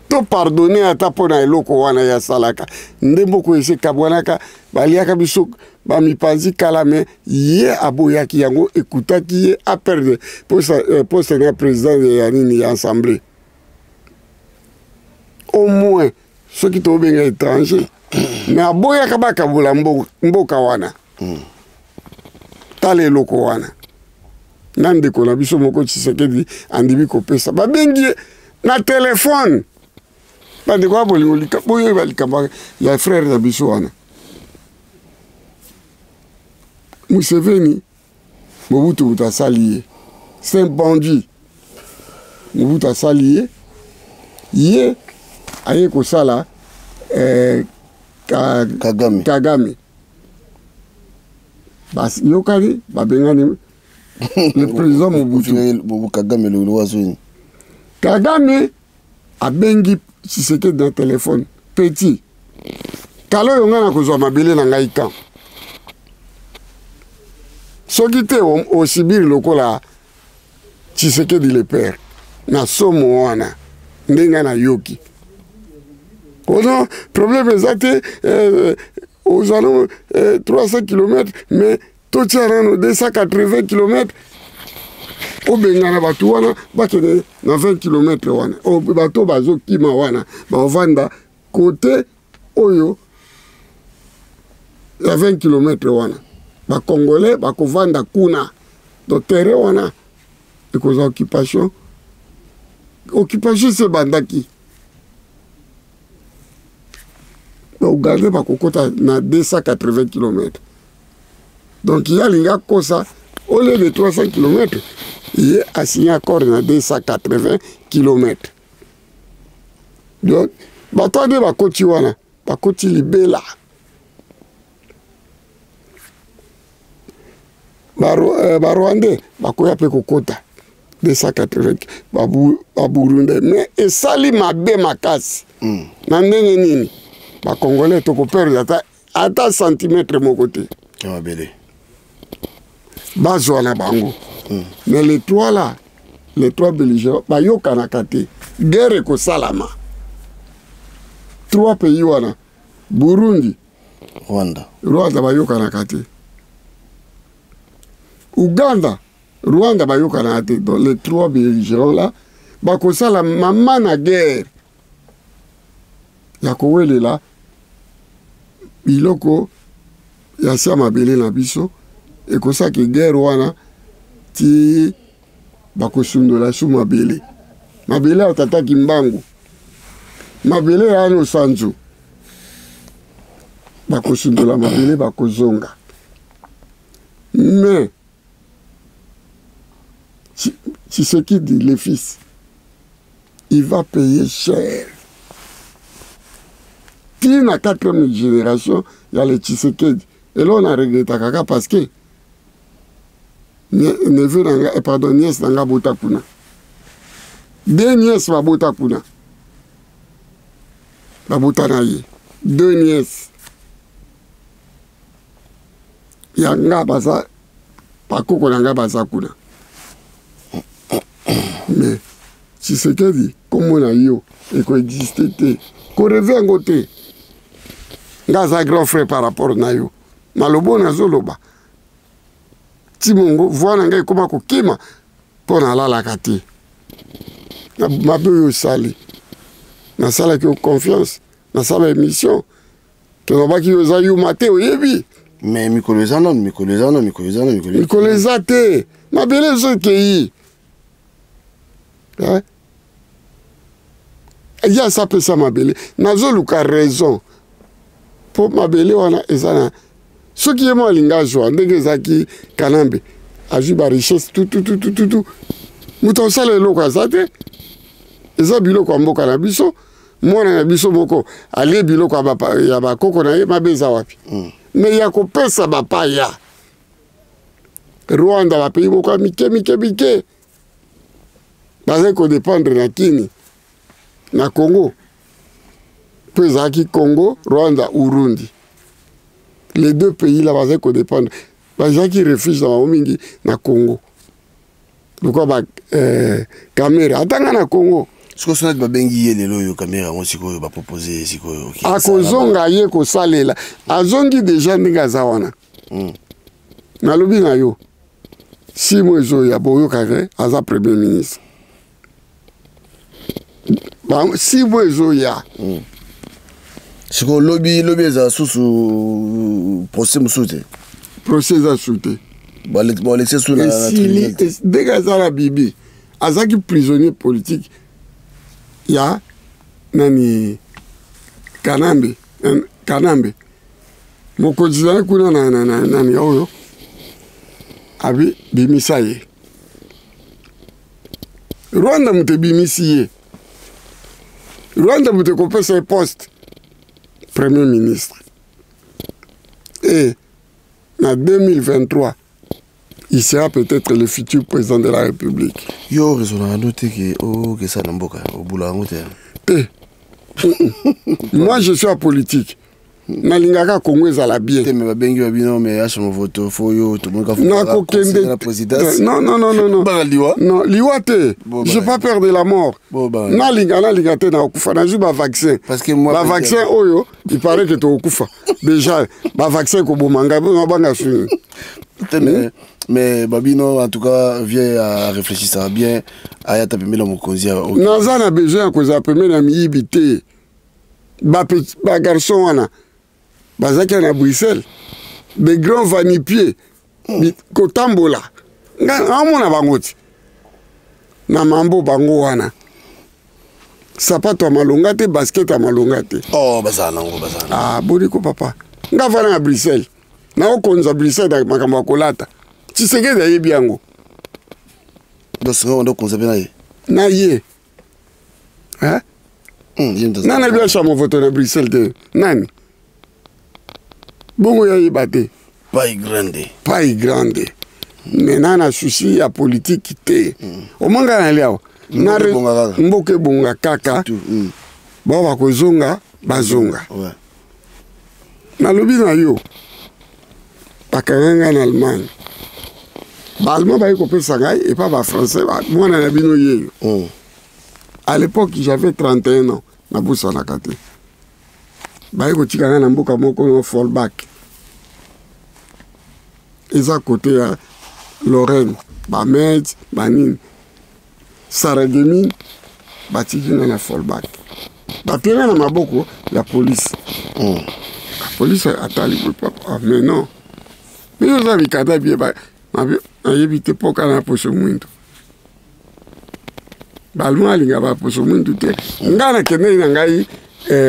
To pardonner ata mpo na eloko wana ye asalaka nde mboka esi ekabwanaka, baliaka biso bamipanzi kala, me ye aboyaki yango, ekutaki ye aperdre poste na président ya nini ya assemblée. Au moins soki tobenga étranger, me aboyaka bakabola mboka wana. Tala eloko wana na ndeko na biso moko Tshisekedi andimi kopesa, babengi ye na telefone. Bandeko ya bolingo, boyeba likambo ya frère na biso wana Museveni. Mobutu moto asali ye, c'est un bandit. Mobutu asali ye, ye aye kosala
Kagame.
Kagame. Bayokani, babengani le président Mobutu.
Kagame le wazweni.
Kagame abengi Tshisekedi na telefone: petit, kala oyo ngai nakozwa mabele na ngai kan soki te osibiri lokola Tshisekedi le père na somo wana nde ngai nayoki ono problème eza te, ozwa no 300 km, mais totia nano 280 km, obengana bato wana bakende na 20 km wana. Bato bazokima wana bavanda kote oyo ya 20 km wana, bakongolais bakovanda kuna. Donc terrain wana ekozwa occupation. Occupation esi ebandaki, baugandais bakokota na 280 km. Donc ye alingi akosa, au lieu de 300 km, ye asigné accord na 280 km. Donc bato wana nde bakoti wana, bakoti libela. Barwandais bakoya mpe kokota 280, baburundais, mais esali mabe makasi. Na ndenge nini bacongolais tokoperdre ata centimètre moko te
ya mabele?
Bazwa na bango. Mais les trois là, les trois belligérants bayokanaka te, guerre ekosalama. Trois pays wana, Burundi,
Rwanda,
Rwanda bayokanaka te, Uganda, Rwanda bayokanaka te. Donc les trois belligérants là bakosala mama na guerre ya kowelela biloko ya sia mabele na biso. Ekosalaki guerre wana ti bakosundola su mabele, mabele ya tata Kimbangu, mabele ya ano sanzu, bakosundola mabele, bakozonga. Mais Tshisekedi le fils, il va payer cher ti na quatrième génération ya le Tshisekedi. Eloko na regrettaka kaka parce que neveu na nga, pardon, nièce na nga bota kuna, deux nièces babota kuna, babota na ye, deux nièces ya nga baza bakoko na nga baza kuna. Mais Tshisekedi, kombo na yo ekoexiste te, koreve yango te. Nga aza grand frère par rapport na yo. Maloba oyo nazoloba timongo voi na ngai ekoma kokima mpo nalalaka te. Na mabe oyo osali, nasalaki yo confiance, nasala émission, tolobaki yo oza yuma te, oyebi.
Mais mikolo eza nanu, mikolo eza nanu, mikolo eza nanu, mikolo
mikolo eza te, mabele ezo ekei. Eh? Ye asi apesa mabele, nazoluka raison mpo mabele wana eza na soki ye mo alingi azwa ndenge ezalaki Kanambe azwi ba richesse tututututu, moto akosala eloko aza te. Eza biloko ya mboka na biso, mwana na biso moko alie biloko ya bakoko na ye, mabe eza wapi? Me ya kopesa bapaya Rwanda, bapays moko ya mike mike mike bazali kodépendre na kini na Congo, mpo ezalaki Congo, Rwanda, Urundi, les deux pays là bazali kodépendre, bazalaki refuge na bango mingi na Congo, lokola ba Kamera atanga na Congo.
Sikoyo sonati babengi ye lelo oyo Kamera yango sikoyo bapropose ye sikoyo, okay,
akozonga ye kosalela, azongi deja ndenge aza wana. Nalobi na yo, 6 mois ezoya, boyokake aza premier ministre. 6 mois ezoya.
Sikoyo lobi lobi ezala susu procès mosusu te?
Procès eza su te.
Balekise su na
esili ndenge aza na bibi, azalaki prisonnier politique ya nani, Kanambe. Kanambe mokonzi na ye kuna na nani oyo abi bimisa ye, Rwanda moto ebimisi ye, Rwanda moto ekopesa ye poste premier ministre. Et na 2023, il sera peut-être le futur président de la République.
Yo raisonnaka ndo te ke okesa na mboka obula yango te?
Te, moi je suis apolitique, nalingaka Congo ezala bien.
Te, me babengi ba bino, mais Asha Movoto, fo yo tomonika.
Nakokende
na présidence.
Non, non, non, non, non.
Baka liwa.
Non, liwa te.
Bon,
j'ai pas peur de la mort.
Bon, bah.
Nalinga nalinga te, nakokufa, nazwi bavaccin.
Parce que moi,
bavaccin oyo, il paraît que tokokufa déjà, bavaccin ekoboma ngai, banga suni.
Te, mais babino, en tout cas viens à réfléchir bien, aya ta pembeni na mokonzi ya
Naza na besoin ya kozala pembeni ya miyibi te. Bagarçon wana bazalaki na Bruxelles, des grands va-nu-pieds kotambola, nga naomona bango ti na mambo bango wana, sapato ya malonga te, basket ya malonga te.
Oh, bazala nango, bazala.
Ah, boniko papa, nga vana na Bruxelles, naokonza Bruxelles na makambo ya kolata. Tshisekedi ayebi yango.
Donc singa wanda okonza mpe na ye?
Na ye. Hein?
Ye moto
Nani ayebi Asha Movoto na Bruxelles te? Nani bongo yayeba te?
Pai grande.
Pai grande, mais na na souci ya politike te. Omanga nali awa.
Mboka ebonga kaka.
Mboka ebonga kaka. Bao bakozonga, bazonga. Nalobi na yo, bakanga ngai na Allemagne, baallemand baye kopesa ngai epa bafrançais, mwana na bino yeyo. À l'époque j'avais 31 ans, nabusanaka te. Baye kotika ngai na mboka moko no Forbach, eza côté ya Lorraine, bamet banini, Sarreguemines. Batiki ngai na Forbach, bapie ngai na maboko ya polise. Polise atali boye, papa, ah, mais non, mais oza mikanda bie, nayebi te mpoka na poso mwindu. Balma alinga baposo mwindu te. Ngai nakendeki na ngai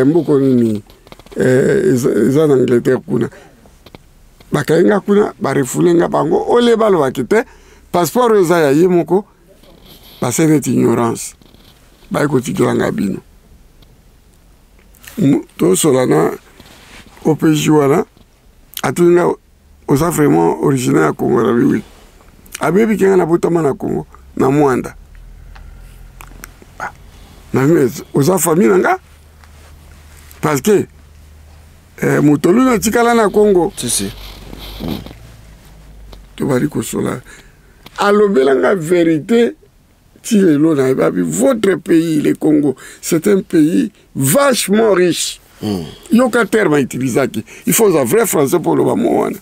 mboko nini, eza na Angleterre kuna, bakangi nga kuna, barefule nga bango ole, balobaki te passeport oyo eza ya ye moko, base neti ignorance, baye kotikela nga bino. Tosola na OPJ wana, atuni nga: oza vraiment originaire ya Congo? Nabi oui. Abebi nga nabotama na Congo, na Mwanda. Ah, nabi oza famille na nga, parce que moto oluni atikala na Congo.
Si, si.
Tobali kosola, alobela nga vérité ti lelo nayebi. Abi: votre pays le Congo, c'est un pays vachement riche. Yoka terme autilisaki, il faut oza vrai français mpo oloba mo wana.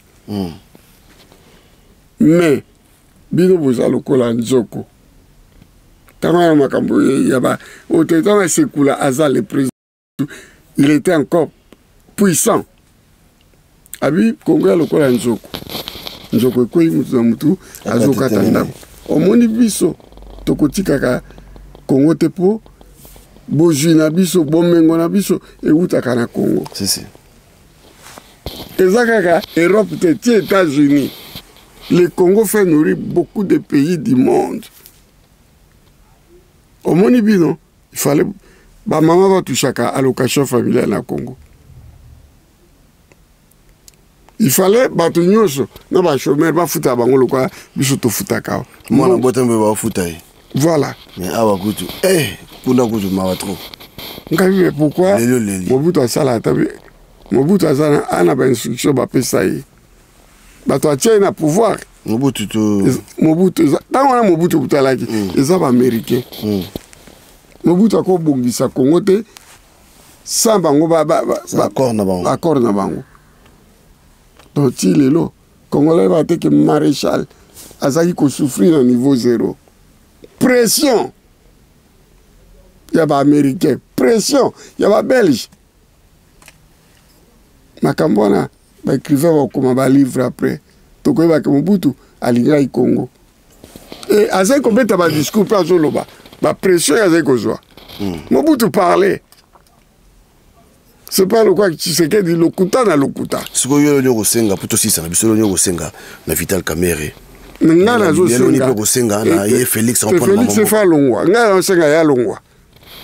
Mais bino boza lokola nzoko. Ntango wana makambo ya ba oyo te, ntango asekula aza le président, il était encore puissant. Abi Kongo ya lokola nzoko, nzoko ekwei mutu na mutu azokata ndako. Omoni, biso tokotikaka Kongo te, mpo bozwi na biso, bomengo na biso ewutaka na Kongo.
Si, si.
Eza kaka Europe te, ti États-Unis. Le Congo fait nourrir beaucoup de pays du monde. Omoni bino, il fallait bamama batushaka allocation familiale na Congo. Il fallait bato nyonso na bachômeur bafuta bango lokola biso tofutaka awa.
Mwana bota mpe bafuta ye.
Voilà.
Mais awa kutu, kuna kutu mawa trop.
Ngai, mais pourquoi
Lelo leli.
Mobutu asala ata Mobutu aza ana bainstruction bapesa ye, bato atia ye na pouvoir.
Mobutu to
Mobutu ntango wana Mobutu kutalaki eza baaméricain. Mobutu akobongisa Congo te sans bango
accord na bango.
Accord na bango. Donc ti lelo Congolais bateke maréchal azalaki kosouffrir na niveau zéro, pression ya baaméricain, pression ya babelge. Makambo wana baécrivain bakokoma balivre après, tokoyebaka Mobutu alingaki Congo e azali kobeta badiscours mpe azoloba bapression ye azali kozwa. Mobutu parle, c'est pas lokwa Tshisekedi, lokuta na lokuta.
Sikoyo yo loni okosenga mpo tosisa na biso, loni okosenga na Vital Kamerhe?
Ngai
nazosenga mpe kosenga na ye Félix.
Félix efa alongwa. Ngai nazosenga ye alongwa,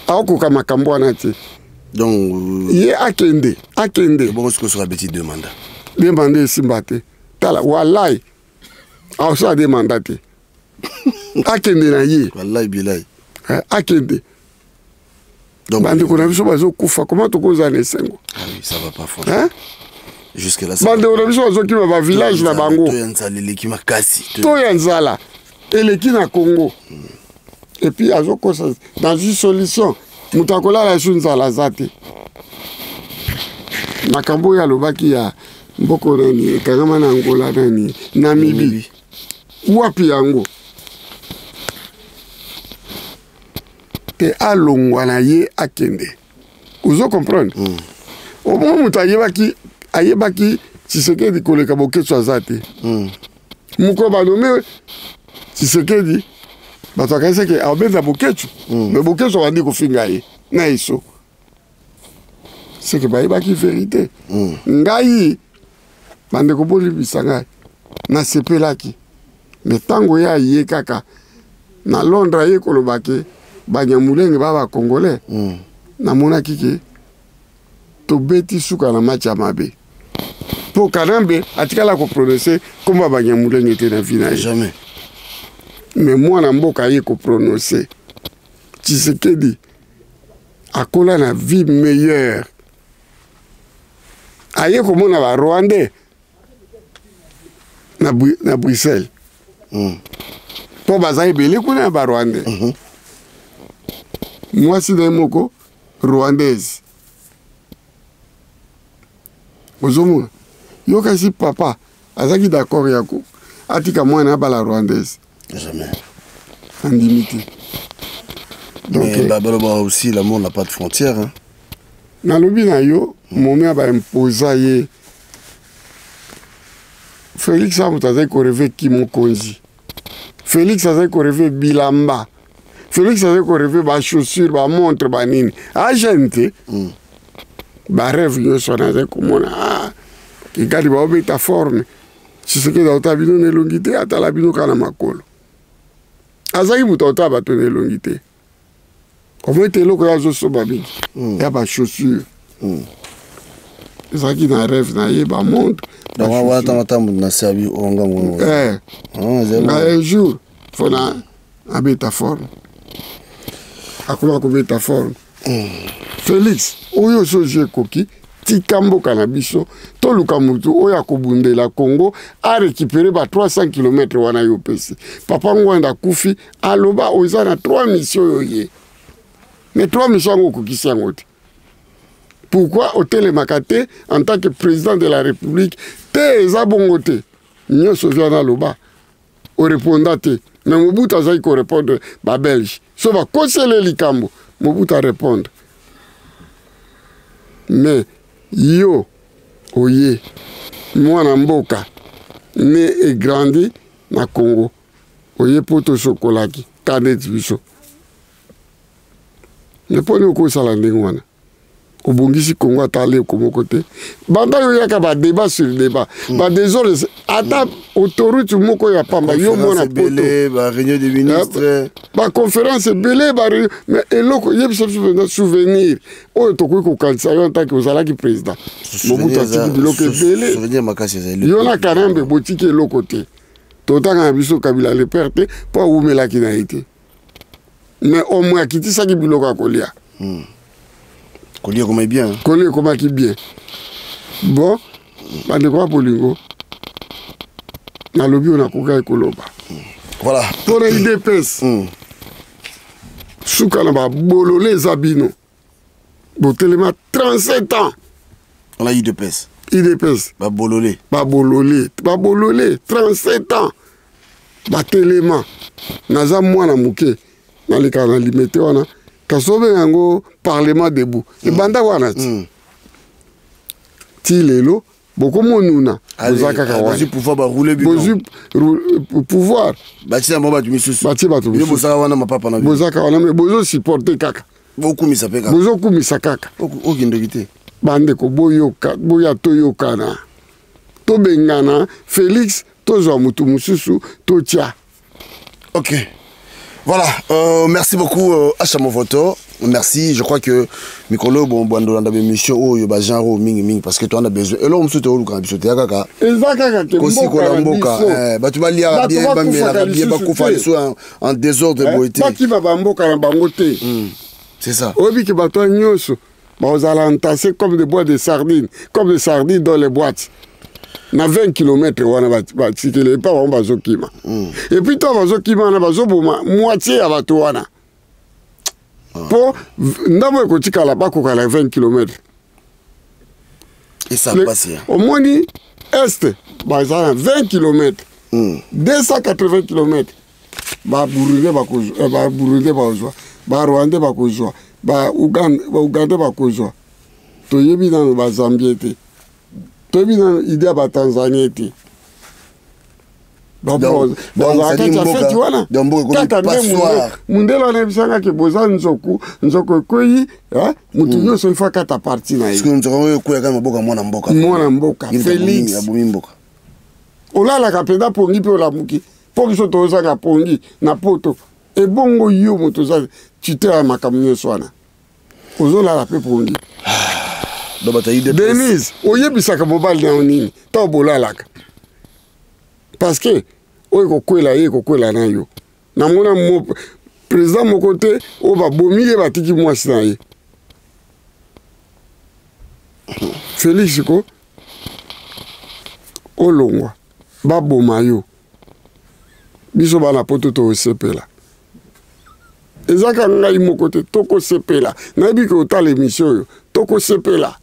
aokoka makambo wana te.
Donc
ye akende, akende.
Bongo sikoyo soki abeti deux mandats?
Deux mandats esimba te. Tala, walai aosala deux mandats te. Akende na ye.
Walai bilai.
Akende. Bandeko na biso bazokufa, koma tokozala na esengo?
Ah oui, ça va pas franchement. Jusque là
bandeko na biso bazokima bavillage na bango.
To ya nzala eleki makasi.
To ya nzala eleki na Congo. Et puis azokosa dans une solution, moto akolala su nzala aza te. Makambo oyo alobaki ya mboko nani ekangama na Angola, nani, Namibi, wapi yango te? Alongwa na ye, akende. Ozo comprendre? Omoi moto ayebaki Tshisekedi koleka Boketsu aza te. Mokolo banome Tshisekedi, bato akanisaki abeta Boketsu, mais Boketsu abandi kofinga ye na eso seke bayebaki vérité. Ngai, bandeko, bolibisa ngai, nasepelaki, mais ntango ye aye kaka na Londres, aye koloba ke Banyamulenge ba bacongolais, namonaki ke tobeti suka na match ya mabe, mpo Kanambe atikala koprononce kombo ya Banyamulenge te na vie na ye.
Jamais.
Mais mwana mboka aye koprononce. Tshisekedi akola na vie meilleure, aye komona barwandais na Bruxelles, mpo baza ebele kuna ya barwandais. Mwasi na ye moko rwandaise. Ozomona, yo kasi papa azalaki d'accord ya ko atika mwana abala rwandaise?
Jamais.
Andimi te.
Donc mais baloba aussi, l'amour n'a pas de frontière, hein?
Nalobi na yo, momi ya baimposa ye Félix a moto azali korêver kimokonzi. Félix azali korêver bilamba, Félix azali korêver bachaussure, bamontre, banini, agene te. Barêve nyonso wana azali komona, ah, Kigali baobeta forme. Tshisekedi aotala bino na elongi te, atala bino kaka na makolo. Azalaki moto aotala bato na elongi te. Omoi te eloko oyo azosoba mingi ya bachaussure ezalaki na rêve na ye, bamontre.
Donc wana ntango ata moto na se abi onga
ngo un jour fo na abeta forme, akoma kobeta forme. Félix, oyo so ozwi ekoki, tika mboka na biso, toluka motu oyo akobundela Congo, arécupérer ba 300 km wana yo opesi. Papa Ngwanda akufi, aloba oza na 3 mission oyo ye, mais 3 mission yango okokisi yango te. Pourquoi otelemaka te en tant que président de la République? Te, eza bongo te. Nyonso ozwa naloba, oreponda te. Mais Mobutu azalaki korepondre babelge. So bakosele likambo, Mobutu arepondre. Mais yo oye mwana mboka né et grandi na Congo, oye mpo tosokolaki ka neti biso. Mais mpo nini okosala ndenge wana? Obongisi Congo ata aleko moko te. Banda yo yaka ba débat sur débat, ba désordre, ata autoroute moko ya pamba yo mona poto,
ba réunion des ministres,
ba conférence ebele, ba réunion, mais eloko yebisa biso mpenza souvenir oyo tokoki kokanisa yo ntaki ozalaki président. Mobutu atiki biloko ebele, yo na Kanambe botiki eloko te. Totanga na biso Kabila le père te, mpo awumelaki na ye te, mais au moins akitisaki biloko ya kolia.
Kolia ekomaki bien.
Kolia ekomaki bien. Bon, bandeko ya bolingo, nalobi oyo nakokaki koloba.
Voilà.
Mpo na UDPS, suka na babolole eza bino. Botelema 37 ans.
On a UDPS.
UDPS.
Babolole.
Babolole. Babolole 37 ans. Batelema. Naza mwana moke. Nalekaka na limete wana. Kasi obenga yango parlement debout. Ebanda wana ti. Ti lelo bokomonuna boza kaka wana.
Bazwi pouvoir, baroule bino.
Bozwi pouvoir.
Batie yango bato misusu.
Batie bato misusu.
Bozaka wana mapapa na bino.
Bozaka wana, mais bozosupporte kaka.
Bokumisa mpe kaka.
Bozokumisa kaka.
Okindoki te.
Bandeko, boyoka, boya toyokana. Tobengana Félix, tozwa motu mosusu totia.
Ok. Voilà, merci beaucoup Acha Movoto. Merci, je crois que mikolo bon bando landa mission oyo ba genre mingi mingi parce que toi on a besoin. Et là on se te luka biso te kaka.
Eza kaka ke
mboka na mboka. Bato balia bien, bamela bien, bakufa liso en désordre boye te.
Bakima ba mboka na bango te.
C'est ça.
Oyebi ke bato nyonso bazala entassé comme des boîtes de sardines, comme des sardines dans les boîtes. Na 20 kilomètres wana batikeli epa bango bazokima. Et puis to bazokima wana bazoboma moitié ya bato wana. Po ndambo ekotikala bakokala 20 kilomètres.
Et ça passe.
Omoni est baza na 20 kilomètres. 280 kilomètres. Ba Burundais bakozwa, ba Burundais bakozwa, ba Rwandais bakozwa, ba Uganda, ba Ugandais bakozwa. Toyebi nano ba Zambie te. Toyebi nano idée ya ba Tanzanie te. Bazalaka kati ya feti wana. Kaka nde mundele wana yebisanga ke boza nzoku, nzoku ekweyi, mutu nyonso ifo akata parti na ye.
Parce que nzoku oyo ekweyaka na maboko ya mwana mboka.
Mwana mboka, Félix.
Abomi mboka.
Olalaka mpenza pongi mpe olamuki. Mpo biso tozanga pongi na poto. Ebongo yo moto oza tuteur ya makambo nyonso wana. Ozolala mpe pongi.
Donc, bato ya UDPS.
Denise, oyebisaka mobali na yo nini ntango bolalaka? Parce que oyo ekokwela ye, ekokwela na yo. Namona président moko te oyo babomi ye batiki mwasi na ye. Félix ko olongwa baboma yo. Biso bana poto tosepela. Ezaka ngai moko te tokosepela. Nayebi ke otala émission oyo tokosepela.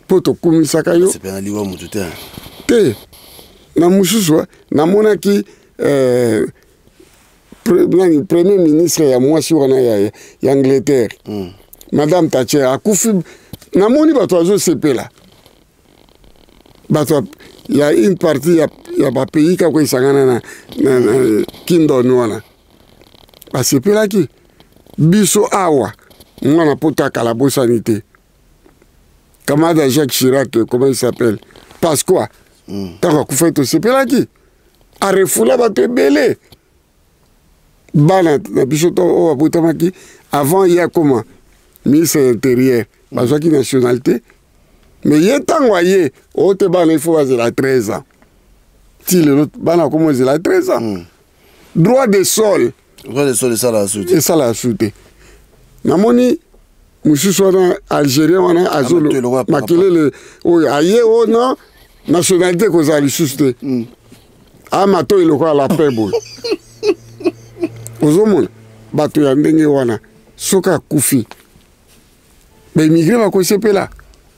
Po tokumisaka yo.
Sepela liwa motu te.
Te. Na mosusu, namonaki, nani, premier ministre ya mwasi wana ya Angleterre. Madame Thatcher akufi. Namoni bato bazosepela. Bato ya une partie ya ba pays kaka esangana na Kingdom wana. Basepelaki. Biso awa mwana poto akala bosani te. Camarade Jacques Chirac, comment il s'appelle? Pasqua. Tango akufa tosepelaki. Arefula bato ebele. Bana na biso to oyo babotamaki avant ye akoma ministre de l'intérieur, bazwaki nationalité. Mais ye ntango aye, oyo te bana il faut bazela 13 ans. Ti lelo bana akoma ozela 13 ans. Droit de sol.
Droit de sol esalaka su te.
Esalaka su te. Namoni mosusu wana algérien wana azolo
Amato eloko ya papa.
makelele oyo aye oyo na nationalité kozala lisusu te. Amato eloko ya la paix boye. Ozomona bato ya ndenge wana soki akufi. Baimmigré bakosepela.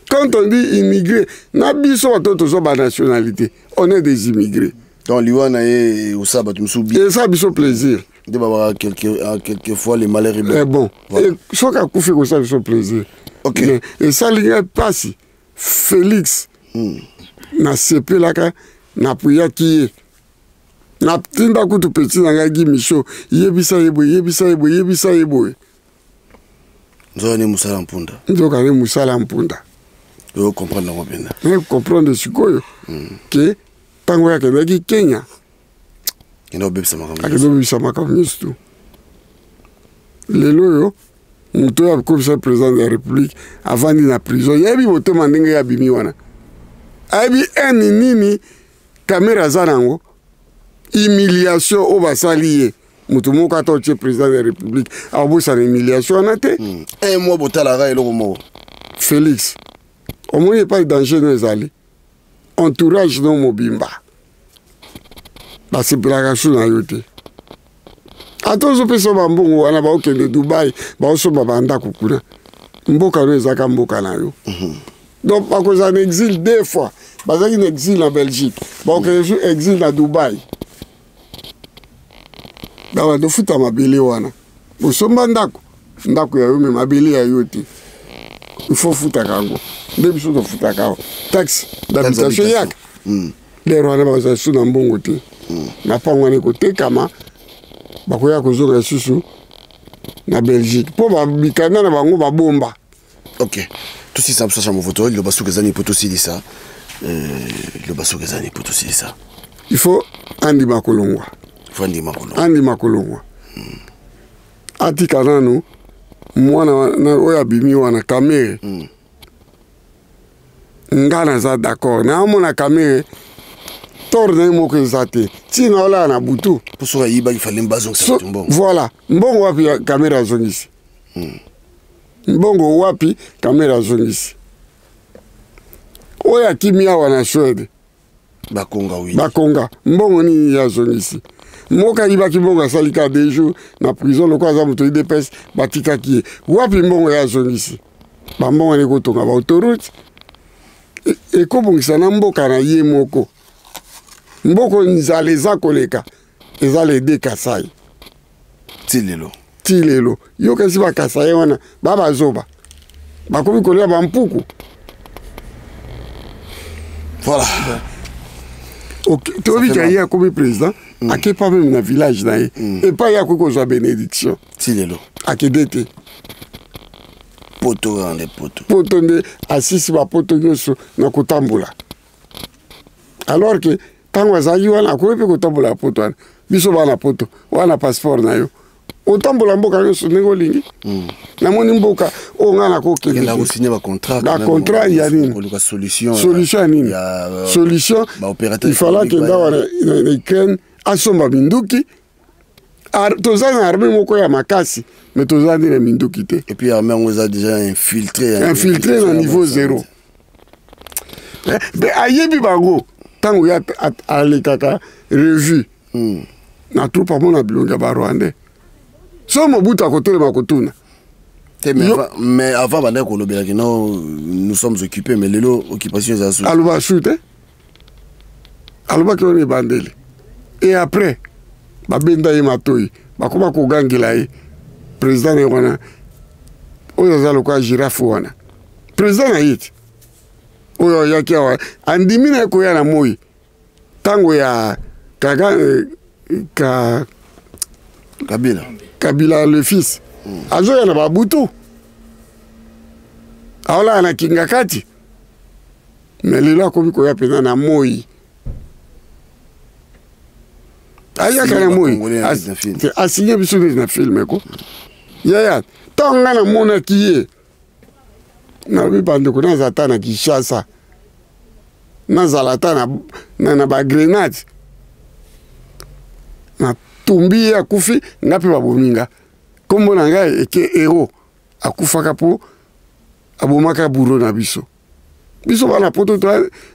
Quand on dit immigré, na biso bato tozwa banationalité, on est des immigrés.
Donc liwa na ye osala bato mosusu bien.
Esala biso plaisir.
Nde babaka quelque fois le malheur est bon.
Eh bon. Voilà. Et soki akufi ekosala biso plaisir.
Ok.
Mais esali ngai mpasi Félix. Nasepelaka, napuyaki ye. Natinda kutu petit na ngai Guy Michaud, yebisa ye boye, yebisa ye boye, yebisa ye boye.
Nzoka nde mosala mpunda.
Nzoka nde mosala mpunda.
Oyo comprendre yango mpenza.
Naye comprendre sikoyo ke ntango oyo akendaki Kenya,
akende kobebisa makambo
akende kobebisa makambo nyonso tu. Lelo oyo moto oyo akomisa président de la république avandi na prison, yebi motema ndenge ye abimi wana, ayebi haine nini Kamere aza nango, humiliation oyo basali ye. Moto moko ata otie président de la république akobosana humiliation wana te.
Un mois botalaka eloko moko.
Félix, omoni epai danger no ezali, entourage no mobimba basepelaka su na yo te. Ata ozopesa bambongo wana, baokende Dubai, baosomba bandako kuna, mboka no ezaka mboka na yo. Donc bakozala na exil deux fois. Bazalaki na exil na Belgique, bakokende su exil na Dubai. Baba tofuta mabele wana, osomba ndako, ndako ya yo me mabele ya yo te, il faut futaka yango. Nde biso tofutaka awa taxe d'habitation eyaka. Lero wana bakozala lisusu na mbongo te, mapango wana ekotekama, bakoya kozonga lisusu na Belgique mpo bikanda na bango babomba.
Ok, tosilisa biso ya movoto. Liloba soki eza nini mpo tosilisa? Liloba soki eza nini mpo tosilisa?
Il faut andima kolongwa.
Il faut andima kolongwa.
Andima kolongwa. Atika nanu mwana oyo abimi wana Kamere. Nga naza d'accord, naomona Kamere tort na ye moko eza te, ntina olala na butu.
Mpo soki ayibaki, fallait bazongisa bato mbongo.
Voilà, mbongo wapi Kamere azongisi? Mbongo wapi Kamere azongisi? Oyo akimi awa na Suède,
Bakonga, oui.
Bakonga, mbongo nini ye azongisi? Moko ayibaki mbongo, asali ka 2 jours na prison, lokola aza moto UDPS, batikaki ye. Wapi mbongo ye azongisi? Bambongo wana ekotonga ba autoroute, ekobongisa na mboka na ye moko. Mboko nzala eza koleka, eza le deux Kasai.
Ti lelo.
Ti lelo. Yoka esi ba Kasai wana, ba bazoba. Bakomi kolia ba mpuku.
Voilà.
Ok, toyebi ka ye akomi président, ake pas même na village na ye. Epai ye akoki kozwa bénédiction.
Ti lelo.
Akende te.
Poto kaka nde poto.
Poto nde asisi ba poto nyonso na kotambola. Alors que ntango azalaki wana akoki mpe kotambola ya poto wana. Biso bana poto, wana passeport na yo. Otambola mboka nyonso ndenge olingi. Namoni mboka oyo ngai nakokende
Akenda
te.
kosigner ba contrat
Ba
quand même,
contrat ya nini?
koluka solution,
Solution ya nini?
ya
Solution,
ba opérateur
il fallait
économique
akenda
ba-
wana na Ukraine asomba minduki. Toza na armée moko ya makasi, mais toza nde na minduki te.
Et puis armée yango eza déjà infiltré, hein,
Infiltré na
infiltré
niveau
na
zéro. Mais ayebi bango ntango ye alekaka revue. Na troupe amona bilongi ya ba Rwandais. So Mobutu akotelema kotuna.
Te, mais
Yo-
avant, mais avant bandaki kolobelaki non, nous sommes occupés, mais lelo occupation eza sous.
Aloba su te. Alobaki wana ebandeli. Et après babenda ye matoi, bakoma kogangela ye. Président na ye wana oyo aza lokola girafe wana. Président na ye te. Oyo ayaki awa andimi na ye koya na moi. Tango ya Kaga ka
Kabila.
Kabila le fils. Azoya na babutu. Aola na Kingakati. Mais lelo akomi koya pena na moi. Ayaka na moi.
Congolais na film.
Asigné biso neti na film ko. Yaya, ntango nga namonaki ye, nalobi bandeko naza ata na Kinshasa, nazala ata na ba grenade. Natumbi ye akufi, nga mpe babomi nga. Kombo na ngai eke héros, akufaka po abomaka bourreau na biso. Biso bana poto to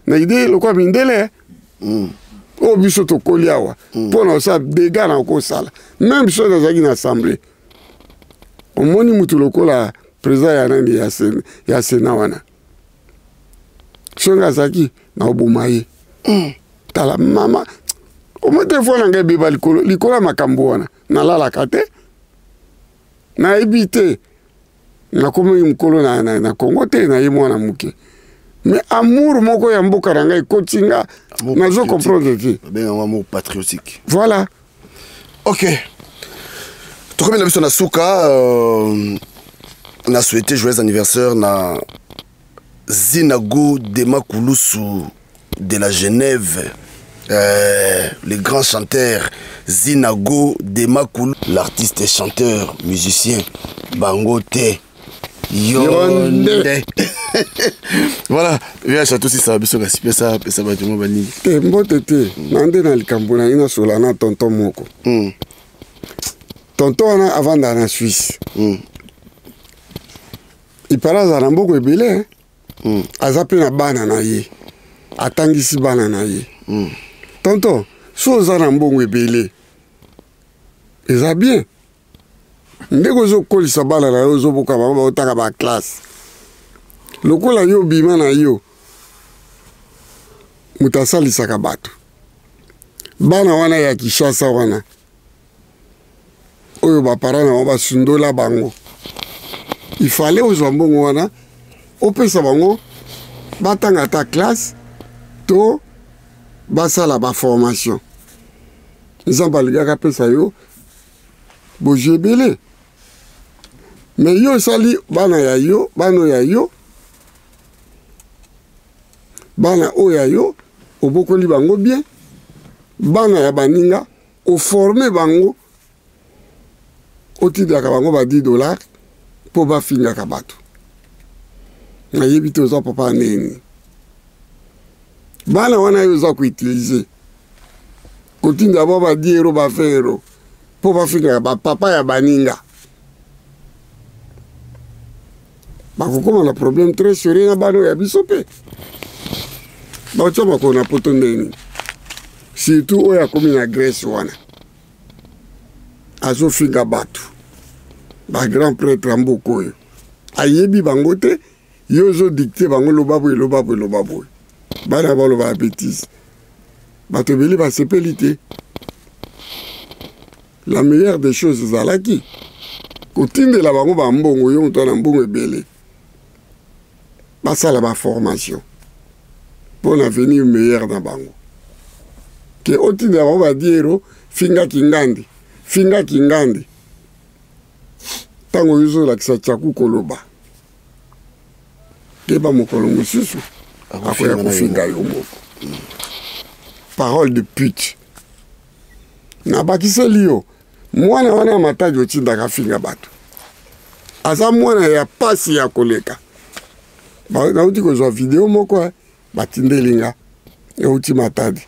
na idée lokola mindele. Oyo biso tokoli awa, mpo na kosala dégâts na kosala. Même soki nazalaki na assemblée, omoni mutu lokola Président ya nani ya, sen, ya Sénat wana, soki azalaki na oboma ye. Tala mama, omoi telefone na ngai ebeba likolo likolo ya makambo wana. Nalalaka te, nayebi te. Nakomi mokolo na Congo te, naye mwana moke, mais amour moko ya mboka na ngai ekoti nga, nazo comprendre te.
Babengango amour patriotique.
Voilà.
Ok, tokomi na biso na suka. Na souhaité joyeux anniversaire na Zinago Dema Kulusu de la Genève, le grand chanteur Zinago Dema Kulu, l'artiste chanteur musicien bango te yonde. Voilà, viens chateau si ça biso kasi pesa pesa bato mo baningi.
Te, mbote te. Na nde na likambo na ye, nasola na tonton moko. Tonton wana avanda na Suisse. Ipala azala na mboko ebele. Aza mpe na bana na ye, atangisi bana na ye. Tonton, so oza na mbongo ebele, eza bien ndenge ozokolisa bana na yo, ozoboka bango, baotanga baclasse lokola yo. Bima na yo moto asalisaka bato, bana wana ya Kinshasa wana oyo baparents na bango basundola bango, ifale ozwa mbongo wana, opesa bango batanga ata classe to basala baformation. Nzambe alingaka apesa yo bozwi ebele, mais yo osali bana ya yo, bana oyo ya yo, bana oyo ya yo obokoli bango bien, bana ya baninga oforme bango, otindaka bango ba 10 $ mpo bafingaka bato. Nayebi te oza papa nini. Bana wana yo oza koutiliser, kotinda bango ba 10 euro, ba 20 euro mpo bafingaka bapapa ya baninga, bakokóma na problème très sérieux na bana oyo ya biso mpe bakotia makolo na Poto ndeni. Surtout oyo akomi na Grèce wana, azofinga bato, bagrand prêtre ya mboka oyo ayebi bango te. Yo ozodicter bango: loba boye, loba boye, loba boye. Bana baloba ya bétise, bato ebele basepeli te. La meilleure des choses ezalaki kotindela bango bambongo. Yo moto na mbongo ebele, basala baformation mpo na avenir meilleur na bango ke otindela bango ba 10 euro, fingaki ngandi, fingaki ngandi. Ntango oyo ozolakisa tiaku koloba, keba, mokolo mosusu akoya kofinga yo moko. Parole de pute. Nabakiseli yo mwana wana ya Matadi otindaka afinga bato, aza mwana ya pasi ya koleka. Nauti kozwa video moko batindeli nga, euti Matadi.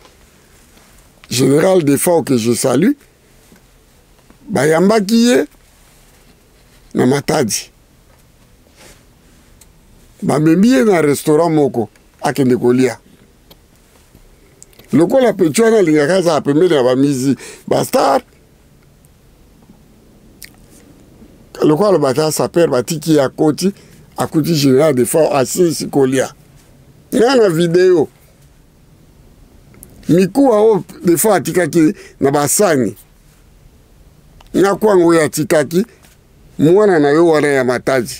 Général Defao que je salue, bayambaki ye na Matadi, bamemi ye na restaurant moko akende kolia. Lokola petit wana alingaka azala pembeni ya bamisi bastar, lokola alobaka sapeur, batiki ye akoti, akuti général Defao asilisi kolia. Nga na video, mikuwa oyo Defao atikaki na basani na kwango oyo atikaki, mwana na yo wana ya Matadi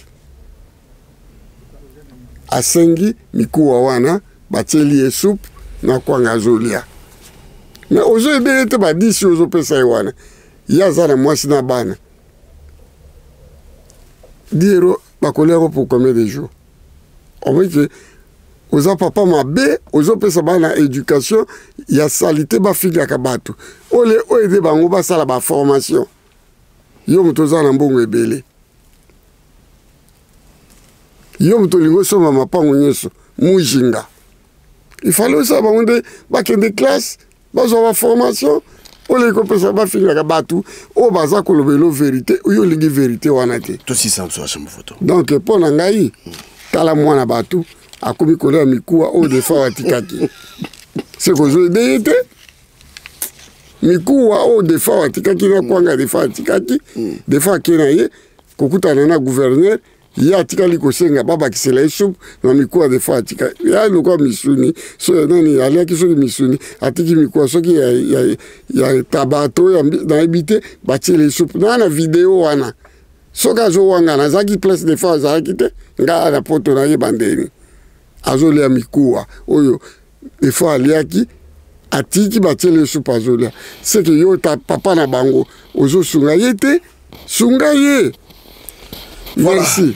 asengi mikuwa wana, batieli ye supe na kwanga, azolia. Mais ozoyebele te badisi ozopesa ye wana, ye aza na mwasi na bana. 10 euro bakolia yango pour combien de jours? Omoni ke oza papa mabe, ozopesa bana éducation ya saleté, bafingaka bato ole oyo ede bango basala baformation. Yo moto oza na mbongo ebele, yo moto olingi osomba mapango nyonso mujinga, ifale osala bango nde bakende classe, bazwa baformation. Oleki kopesa bafingaka bato oyo baza koloba elo vérité, oyo olingi vérité wana te.
Tosisa biso ya photo.
Donc mpo na ngai, tala mwana bato akomi kolia mikuwa oyo Defao atikaki, se kozwa ye te mikuwa oyo Defao atikaki na kwanga Defao atikaki. Defao ake na ye kokutana na gouverneur. Ye atikali kosenga babakisela ye supu na mikuwa. Des fois atika ya lokola misuni, so nani aliaki soki misuni, atiki mikuwa soki ya taba to ya nayebi te, batiela ye supu na video wana. Soki azowangana, azalaki place, des fois azalaki te. Ngai na poto nayeba ndeni azolia mikuwa oyo. Des fois aliaki, atiki, batieli ye supu, azolia. Seke yo ta papa na bango ozosunga ye te, sunga ye.
Voilà.
Merci.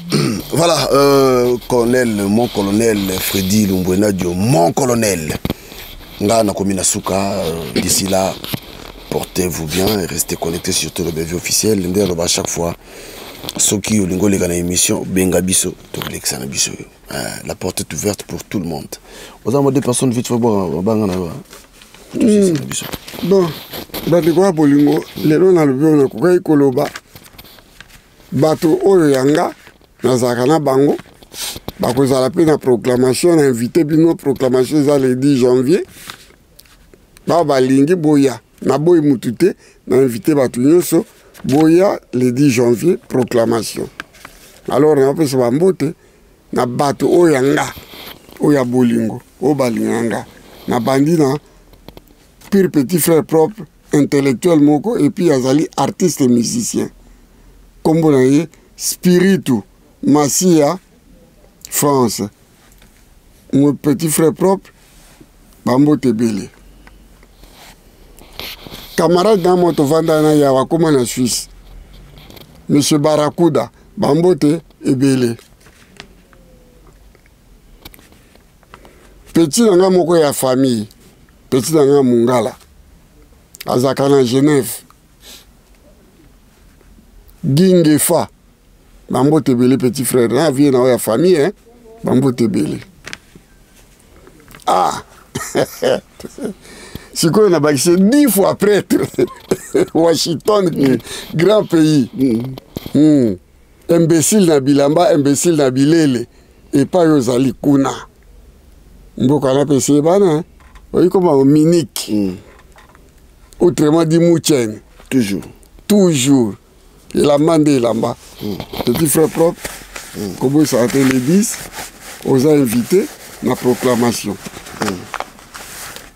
Voilà, colonel, mon colonel Freddy Lumbwenadio, mon colonel. Nga nakomi na suka, d'ici là, portez-vous bien et restez connectés sur le BV officiel. Nde aloba à chaque fois, soki olingi oleka na émission, benga biso, tokolekisa na biso yo. La porte est ouverte pour tout le monde. Oza mwa deux personnes vite fait, bo banga na yo, hein. Tosilisa na biso.
Bon, bandeko ya bolingo, lelo nalobi oyo nakokaki koloba. Bato oyo ya nga nazalaka na bango bakozala mpe na proclamation. Na invité bino, proclamation eza le 10 janvier. Bao balingi boya, naboyi mutu te, na invité bato nyonso boya le 10 janvier proclamation. Alors napesa bambote na bato oyo ya nga, oyo ya bolingo, oyo balinga nga. Nabandi na pire petit frère propre, intellectuel moko, et puis azali artiste musicien, kombo na ye Spiritu Masia France, mon petit frère propre, bambote ebele. Camarade na moto vanda na yawa, akóma na Suisse, monsieur Barakuda, bambote ebele. Petit na nga moko ya famille, petit na nga Mongala, azalaka na Genève, Gingefa, bambote ebele. Petit frère na vie na oyo ya famille, hein? Bambote ebele. Ah, sikoyo nabakisi 10 fois prêtre Washington, grand pays. Imbécile na bilamba, imbécile na bilele, epai ozali kuna, mboka wana mpe eseyebana, oyi koma Munich. Autrement dit Mouchen.
Toujours.
Toujours elamba nde elamba. Petit frère propre, kobosaka te, le 10 oza invité na proclamation.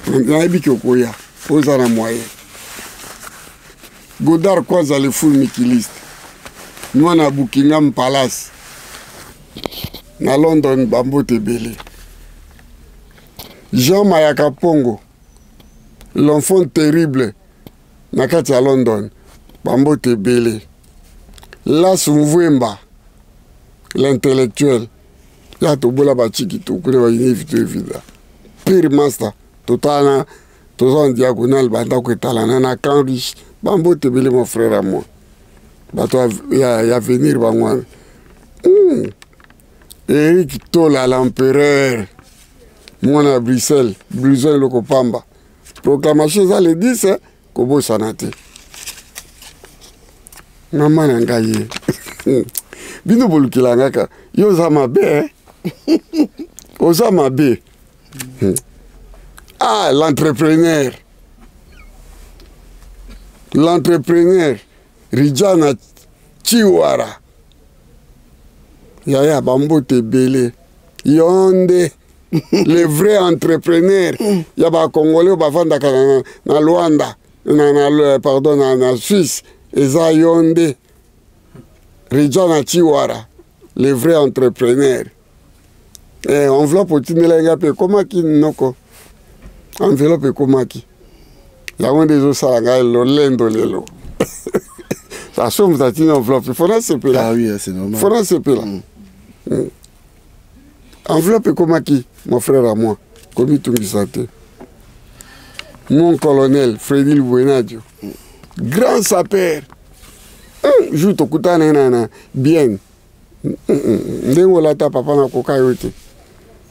Nayebi ke okoya, oza na moyen. Godard Kwanza, le full mikiliste, mwana Buckingham Palace na London, bambote ebele. Jean Mayaka Pongo, l'enfant terrible na kati ya London, bambote ebele. Las Mvwemba, l'intellectuel ya tobola bachiki, tokuna bainivi toevida pire master, totala toza en diagonale, bandako etalana na camp riche, bambote ebele. Mon frère à moi, bato ya venir bango wana. Eric Tola, l'empereur, mwana ya Bruxelles, blouson eloko pamba. Proclamation eza le 10, kobosana te. Mama na ngai ye, bino bolukela ngaka, yo oza mabe, eh? Oza mabe. Ah, l'entrepreneur, l'entrepreneur Rijana Chiwara, yaya, bambote ebele. Yo nde le vrai entrepreneur ya bacongolais oyo bavandaka na Luanda, na, pardon, na Suisse. Eza yo nde Rijana Chiwara, le vrai entrepreneur. Enveloppe otindelaki nga mpe ekomaki noko, enveloppe ekomaki, yango nde ezosala ngai lolendo lelo. Aso moto atindi enveloppe, fo nasepela.
Ah oui, c'est normal.
Fo nasepela. Enveloppe ekomaki, mon frère à moi, komitungisa te. Mon colonel Fredi Lubuenadio, grand sapeur, jour tokutana na bien ndenge olata, papa, nakoka yo te.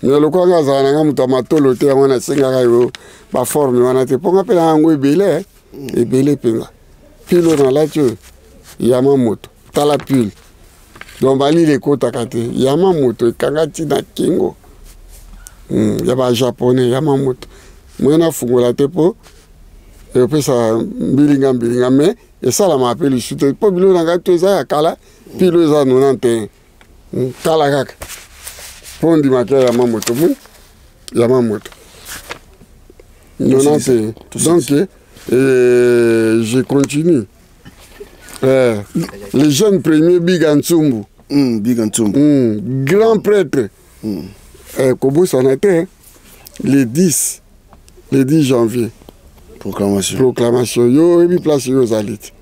Me lokola nga azala na nga moto ya matolo te, yango nasengaka yo baforme wana te, mpo nga mpe na yango ebele, ebele mpenza. Pull oyo nalati oyo, yama moto, tala pull, donc balili ekotaka te. Yama moto ekanga ntina kingo ya bajaponais. Yama moto moye nafungola te mpo epesa mbilinga mbilinga, mais esalamaka mpe lisu te, mpo biloko na ngai to eza ya kala. Pull eza 91. Tala kaka mpo ondimaka ya mamoto mo ya mamoto 91. Donc je continue. Le jeune premier Biga Ntsumbu.
Biga Ntsumbu.
Grand prêtre. Kobosana te le 10, le 10 janvier.
Proclamation.
Proclamation. Yo oyebi place yo ozali te.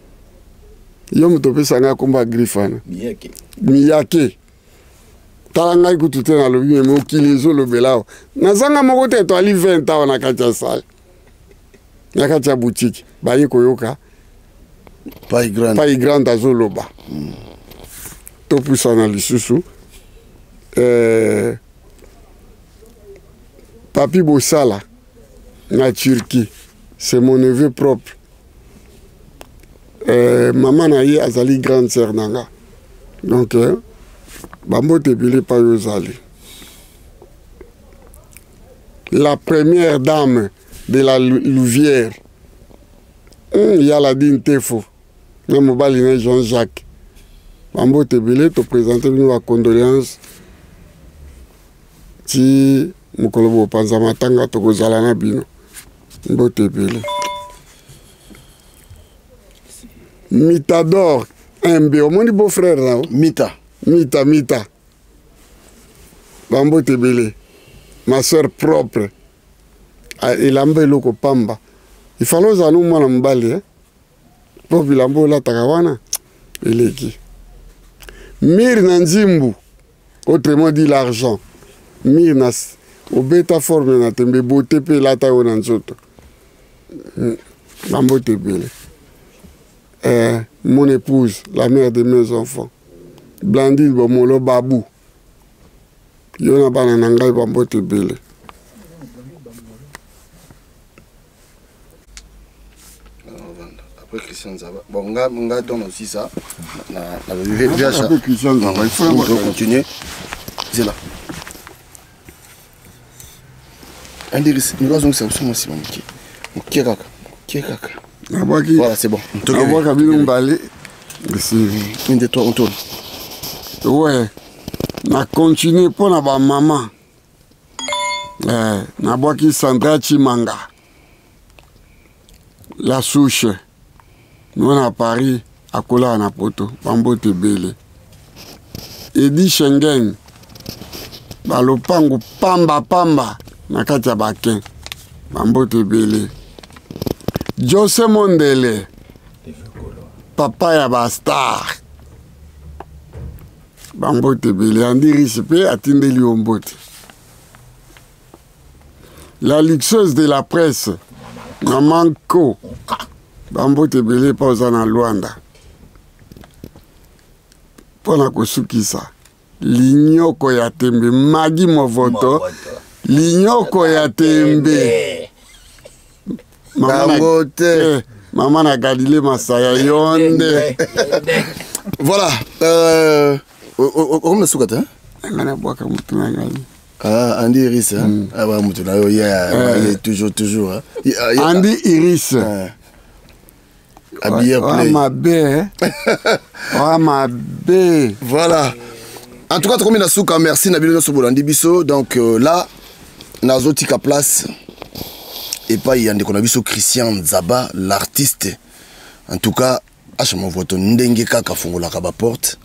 Yo moto opesa ngai komba griffe wana.
Miyake.
Miyake. Tala ngai kutu te nalobi me mokili ezolobela awa. Nazanga moko te toali 20 awa na kati ya salle. Na kati ya boutique baye koyoka
Pai Grande.
Pai Grande azoloba. Topusana lisusu. Papi Bosala na Turquie, c'est mon neveu propre. Maman na ye azali grande sœur na nga. Donc bambote ebele pa yo ozali. La première dame de la Louvière. Yala din Tefo. Na mobali na Jean-Jacques. Bambote ebele to présenter bino ba condoléances. Ti mokolo bopanza matanga tokozala na bino. Mbote ebele. Mitador MB, omoni beau frère na yo?
Mita.
Mita, Mita. Bambote ebele. Ma sœur propre. Ah, elamba eloko pamba. Il fallait ozala no mwana mobali, hein? Po bilamba olataka wana eleki. Mire na nzimbu, autrement dit l'argent. Mire na obeta forme na tembe, beauté pe elata yo na nzoto. Bambote ebele. Mon épouse, la mère de mes enfants, Blandine Bomolo Babou. Yo na bana na ngai bambote ebele.
Après Christian Nzaba. Bon, nga, nga donne aussi ça. Na, na, na,
Après
ça.
Christian Nzaba, il faut
On
avoir
peut continuer. C'est là. Indiris, nous avons ça aussi, moi, c'est mon petit. Ok, kaka. Ok, kaka.
Nabwaki.
Voilà, c'est bon.
Nabwaka bino mbale. Merci.
Une, deux, trois, on tourne.
Ouais. Na continuer pour na ba maman. Nabwaki Sandra Chimanga. La souche. Nous à Paris, à Kola na poto, bambote bele. Edi Schengen. Ba lopango pamba pamba na kati ya bakin. Bambote bele. José Mondele. Papa ya ba star. Bambote bele. Andy Riche pe atindeli yo mbote. La luxueuse de la presse, Maman Ko. Bambote bele pa oza na Luanda. Pona kosukisa. Linyoko ya tembe, Magi Movoto. Linyoko ya tembe. Mama na
Dangote.
Mama na Galilée Masaya yonde.
Voilà. On a soukata, hein?
Nga na bwaka mutu na ngai.
Ah, Andy Iris, hein? Ah, ouais, mutu na yo, yeah, yeah, toujours, toujours, hein? Yeah, yeah.
Andy Iris.
Ah. Habillé
Ouais,
play.
ma baie, hein? Ouais, ma baie.
Voilà. En tout cas, tokomi na suka, merci na bino nyonso bolandi biso. Donc là, nazotika place epai ya ndeko na biso Christian Nzaba, l'artiste. En tout cas, H Movoto ndenge kaka fungolaka ba porte.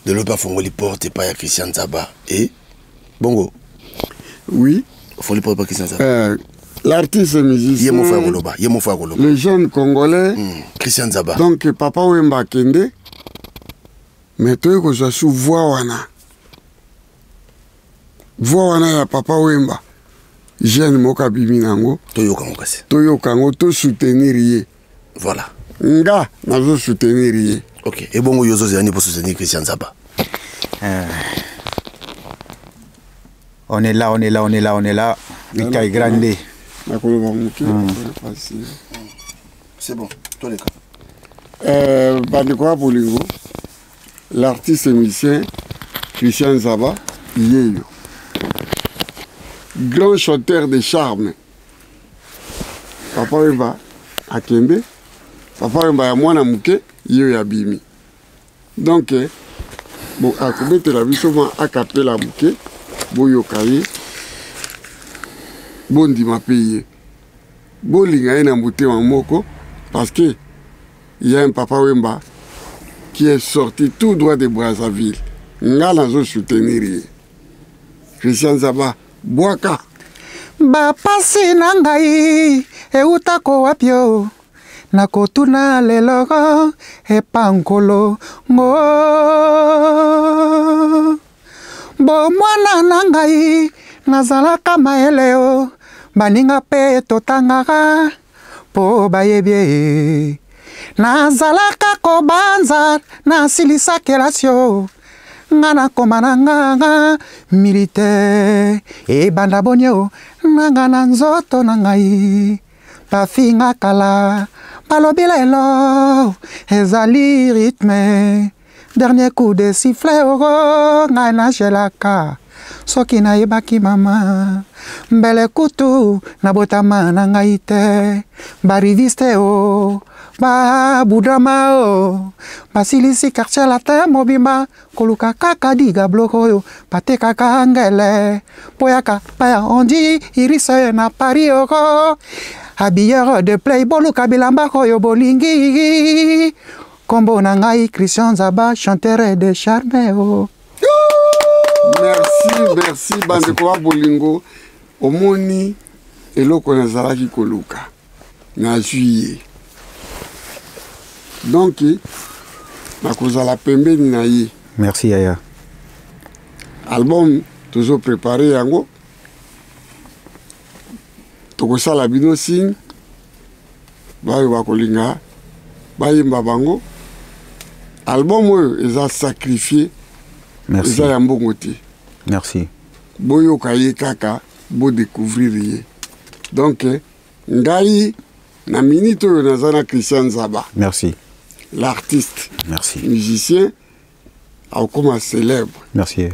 De l'autre part, fungoli porte epai ya Christian Nzaba. Et bongo.
Oui.
Fungoli porte epai ya Christian Nzaba.
L'artiste musicien.
Ye mofo ya koloba, ye mofo ya koloba.
Le jeune congolais.
Christian Nzaba.
Donc papa Wemba kende. Mais toye kozwa su voix wana. Voix wana ya papa Wemba. Jeune moko abimi nango.
Toyoka ngo kasi.
Toyoka ngo, to soutenir ye.
Voilà.
Nga nazo soutenir ye.
OK. Et bongo yozo zani pour soutenir Christian Nzaba.
On est là, on est là, on est là, on est là. Mikaï Grande.
Nakoloba moke, facile.
C'est bon, toi les gars.
Bandeko ya bolingo, l'artiste musicien Christian Nzaba, yeyo. Grand chanteur de charme. Papa Wemba akende, Papa Wemba ya mwana moke, yeyo ya bimi. Donc, Bon, akobetela biso mwa akapela moke, boyoka ye, bondima mpe ye, bolinga ye na motema moko, parce que il y a un Papa Wemba qui est sorti tout droit de Brazzaville. Nga nazo soutenir ye. Christian Zaba, bwaka.
Bapasi na ngai eutako wapi o? Nakotuna lelo epa Nkolo ngo. Bomwana na ngai nazalaka mayele o, baninga mpe totangaka mpo bayebi ye. Nazalaka kobanza nasilisa kelasi o, nga nakoma na nga militaire. Ebanda boni o, nanga na nzoto na ngai bafinga kala, balobi lelo ezali rythme. Dernier coup de sifflet oro, ngai nagelaka. Soki nayebaki mama, mbele kutu nabotama na ngai te. Bariviste o, babudrama o, basilisi quartier latin mobimba, koluka kaka diga bloko oyo batekaka ngele. Poyaka paya ondi irise na Paris oro, habilleur de play, boluka bilamba oyo bolingi. Kombo na ngai Christian Nzaba, chanteur de charme o.
Merci, merci bandeko ba bolingo. Omoni eloko nazalaki koluka, nazwi ye. Donc nakozala pembeni na ye.
Merci yaya.
Album tozo préparer yango, tokosala bino signe, bayo bakolinga bayemba bango. Album oyo eza sacrifié.
Merci.
Eza ya mbongo te.
Merci.
Boyoka ye kaka, bo découvrir ye. Donc ngai na minute oyo naza na Christian Nzaba.
Merci.
L'artiste.
Merci.
Musicien akoma célèbre.
Merci.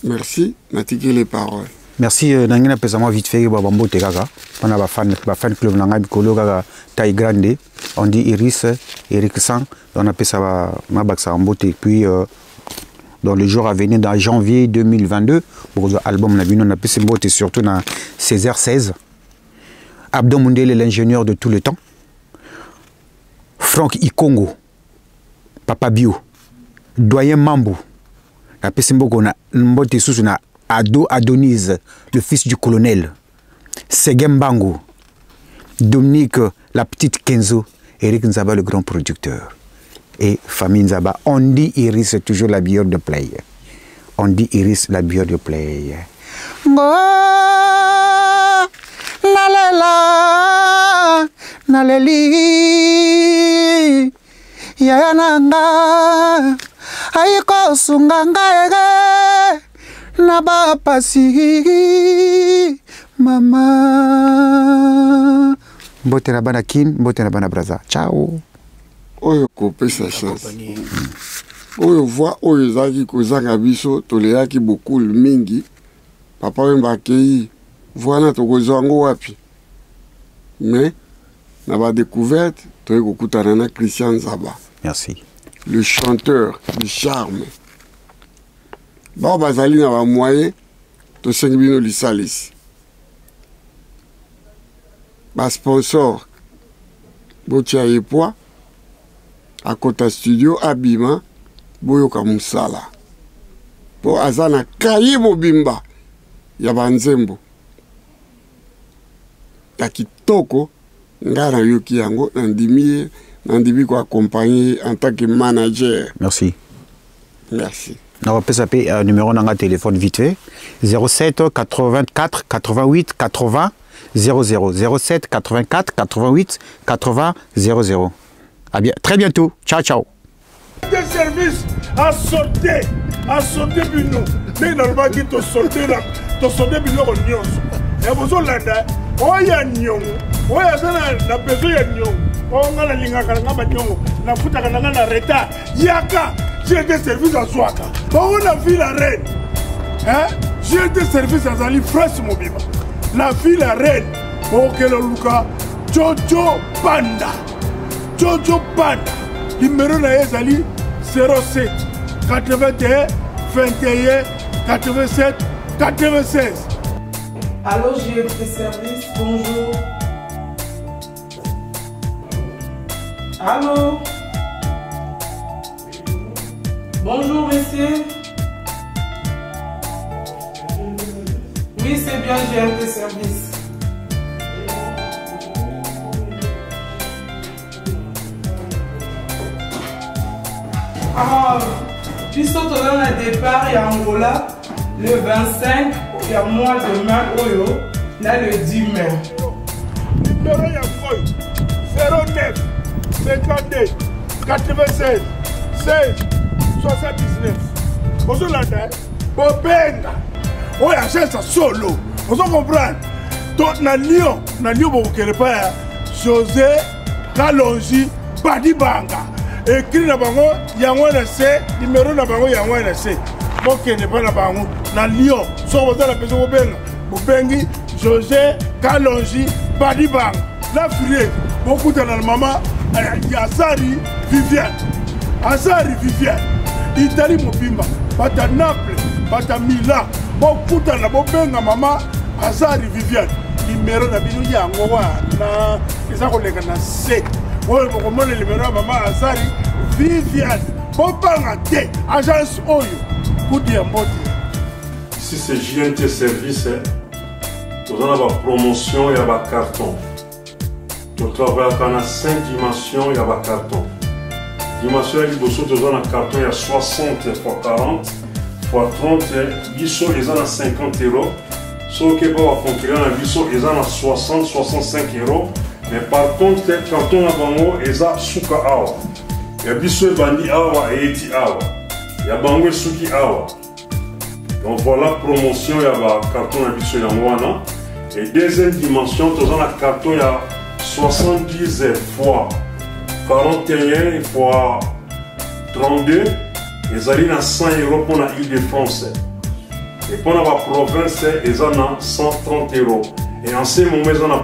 Merci, natiki les paroles.
Merci, nangi na pesa moi vite fait ba bambote kaka. Pona ba fan, ba fan club na ngai bikolo kaka taille grande. On dit Iris, Eric Sang, on a pesa ba ma baksa mbote et puis dans les jours à venir, dans janvier 2022, pour album na bino na pesa mbote surtout na 16h16. Abdon Mundele, l'ingénieur de tout le temps. Franck Ikongo, Papa Bio, Doyen Mambo, na pesi mboko na mbote susu na Ado Adonis, le fils du colonel, Seguin Mbango, Dominique la petite Kenzo, Eric Nzaba le grand producteur et famille Nzaba. On dit Iris toujours la bière de play. On dit Iris la bière de play.
Ngo nalela naleli yaya nanga ayiko sunga ngai na bapasi mama.
Mbote na bana Kin, mbote na bana Brazza. Ciao.
Oyo kopesa chance. Oyo voix oyo ezalaki kozanga biso, tolelaki bokul mingi. Papa Wemba akei, voix na tokozwa yango wapi? Mais na ba découverte, toyei kokutana na Christian Nzaba.
Merci.
Le chanteur du charme. Bao bazali na ba moyen, tosengi bino lisalisi. Ba sponsor, botia ye poids, akota studio abima, boyoka musala. Po aza na cahier mobimba ya ba nzembo. Ya kitoko, nga nayoki yango, nandimi ye, nandimi ko accompagner ye en tant que manager.
Merci.
Merci.
Na kopesa pe numéro nanga téléphone vite fait. 07 84 88 80 00. 07 84 88 80 00. À bien, très bientôt. Ciao, ciao.
Des services à sauter, à sauter bino. Ndenge nalobaki tosote na tosote biloko nyonso. Ya bozolanda oyo ya niongo, oyo aza na besoin ya niongo. Oyo nga nalingaka na nga baniongo, nafutaka na nga na retard. Yaka, GD service azwaka. Bango na ville ya Rennes. Hein? GD service azali fresh mobimba. Na ville ya Rennes, okele luka Jojo Panda. Jojo Panda. Numéro na ye ezali 07 81 21 87 96.
Allô, GFP Service, bonjour. Allô Bonjour, monsieur. Oui, c'est bien GMT Service. Ah, biso toza na départ ya Angola le 25 ya mois de mai oyo na le 10 mai.
Numéro ya oyo 09 52 96 16 79 ozolanda eh? bobenga oyo agence ya solo ozo comprendre to na lyon na lyon bokokende pa ya josé kalonji badibanga ekri na bango yango na se nimero na bango yango na se bokende mpa na bango na lyon soki boza na besoin kobenga bobengi josé kalonji badibanga na frie bokutana na mama eh, azari viviane azari viviane italie mobimba bata naples bata milan bokutana bobenga mama azari viviane nimero na bino yango wana eza koleka na se oyo bokomona nimero ya mama azari viviane bobanga te agence oyo kutu ya mbote.
Ici c'est JNT Service, toza na bapromotion ya bacarton. Totravayaka na 5 dimension ya bacarton. Dimension ya liboso, toza na carton ya 60 x 40 x 30. Biso eza na 50 euro. Soki epa baconcurrent na biso eza na 60 65 euro, mais par contre carton na bango eza suka awa. Ya biso ebandi awa, eyeti awa, ya bango esuki awa. Donc voilà promotion ya bacarton na biso yango wana. Et deuxième dimension, toza na carton ya 70 fois 41 fois 32, ezali na 100 euro mpona Ile de France, et mpona baprovince eza na 130 euro. Et en ce moment eza na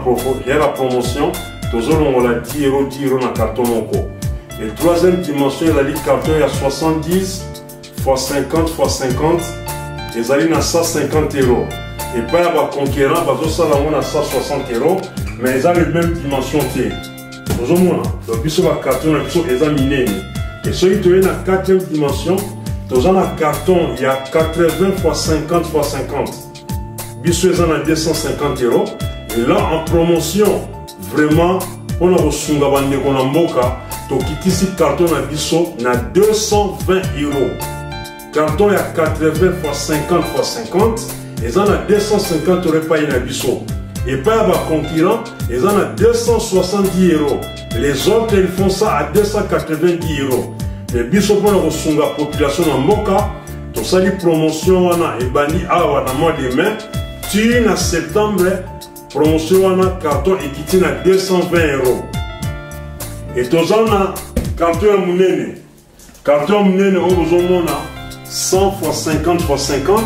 ya la promotion, tozolongola 10 euro 10 euro na carton moko. Et troisième dimension ezali carton ya 70 fois 50 fois 50, ezali na 150 euro. Epai ya baconquérant bazosala yango na 160 euro, mais eza le même dimension te, ozomona. Donc biso bacarton na biso eza minene. Et soki toye na quatrième dimension, toza na carton ya 80 fois 50 fois 50, biso eza na 250 euro. Et là en promotion vraiment mpona kosunga bandeko na mboka, tokitisi carton na biso na 220 euro. Carton ya 80 fois 50 fois 50 eza na 250 euro epai na biso. Epai ya baconcurrent eza na 270 euros, les autres ils font ça à 290 euros. Mais biso mpona kosunga population na mboka, tosali promotion wana ebandi awa na mois de mai ti na septembre. Promotion wana, carton ekiti na 220 euros. E toza na carton ya monene, carton ya monene oyo bozomona 100 fois 50 fois 50,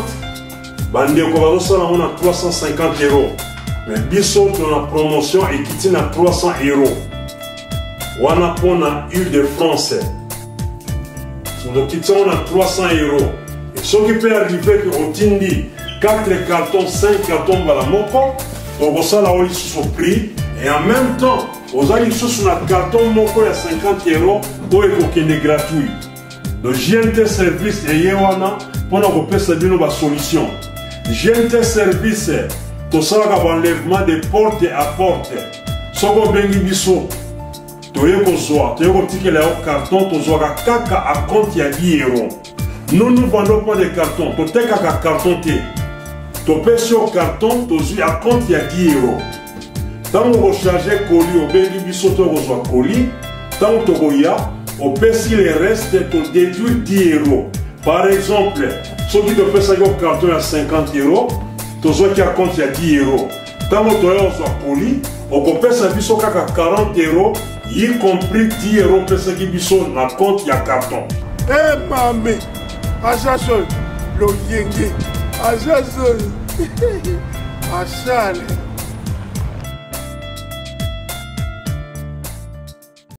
bandeko bazosala yango na 350 euros, mais biso tona promotion ekiti na 300 euros wana mpona Ile de France. Tokiti yango na 300 euros. Soki mpe arrive ke otindi 4 carton, 5 carton mbala moko, tokosala oyo lisusu prix, et en même temps oza lisusu na carton moko ya 50 euro oyo ekokende gratuit. Donc GNT Service eye wana mpona kopesa bino basolution. GNT Service tosalaka baenlèvement de porte à porte. Soki obengi biso, toye kozwa, toye kotikela yo carton, tozwaka kaka a compte ya 10 euro. Nous nous vendons pas de carton, totekaka carton te. Topesi yo carton, tozwi a compte ya 10 euro. Ntango okocharge colis, obengi biso, to kozwa colis. Ntango tokoya, opesi le reste, todéduire 10 euro. Par exemple, soki topesaki yo carton ya 50 euro, tozwaki a compte ya 10 euro, ntango toya kozwa colis, okopesa biso kaka 40 euro, y compris 10 euro opesaki biso na compte ya carton.
E mame, agence oyo loyenge, agence oyo asale.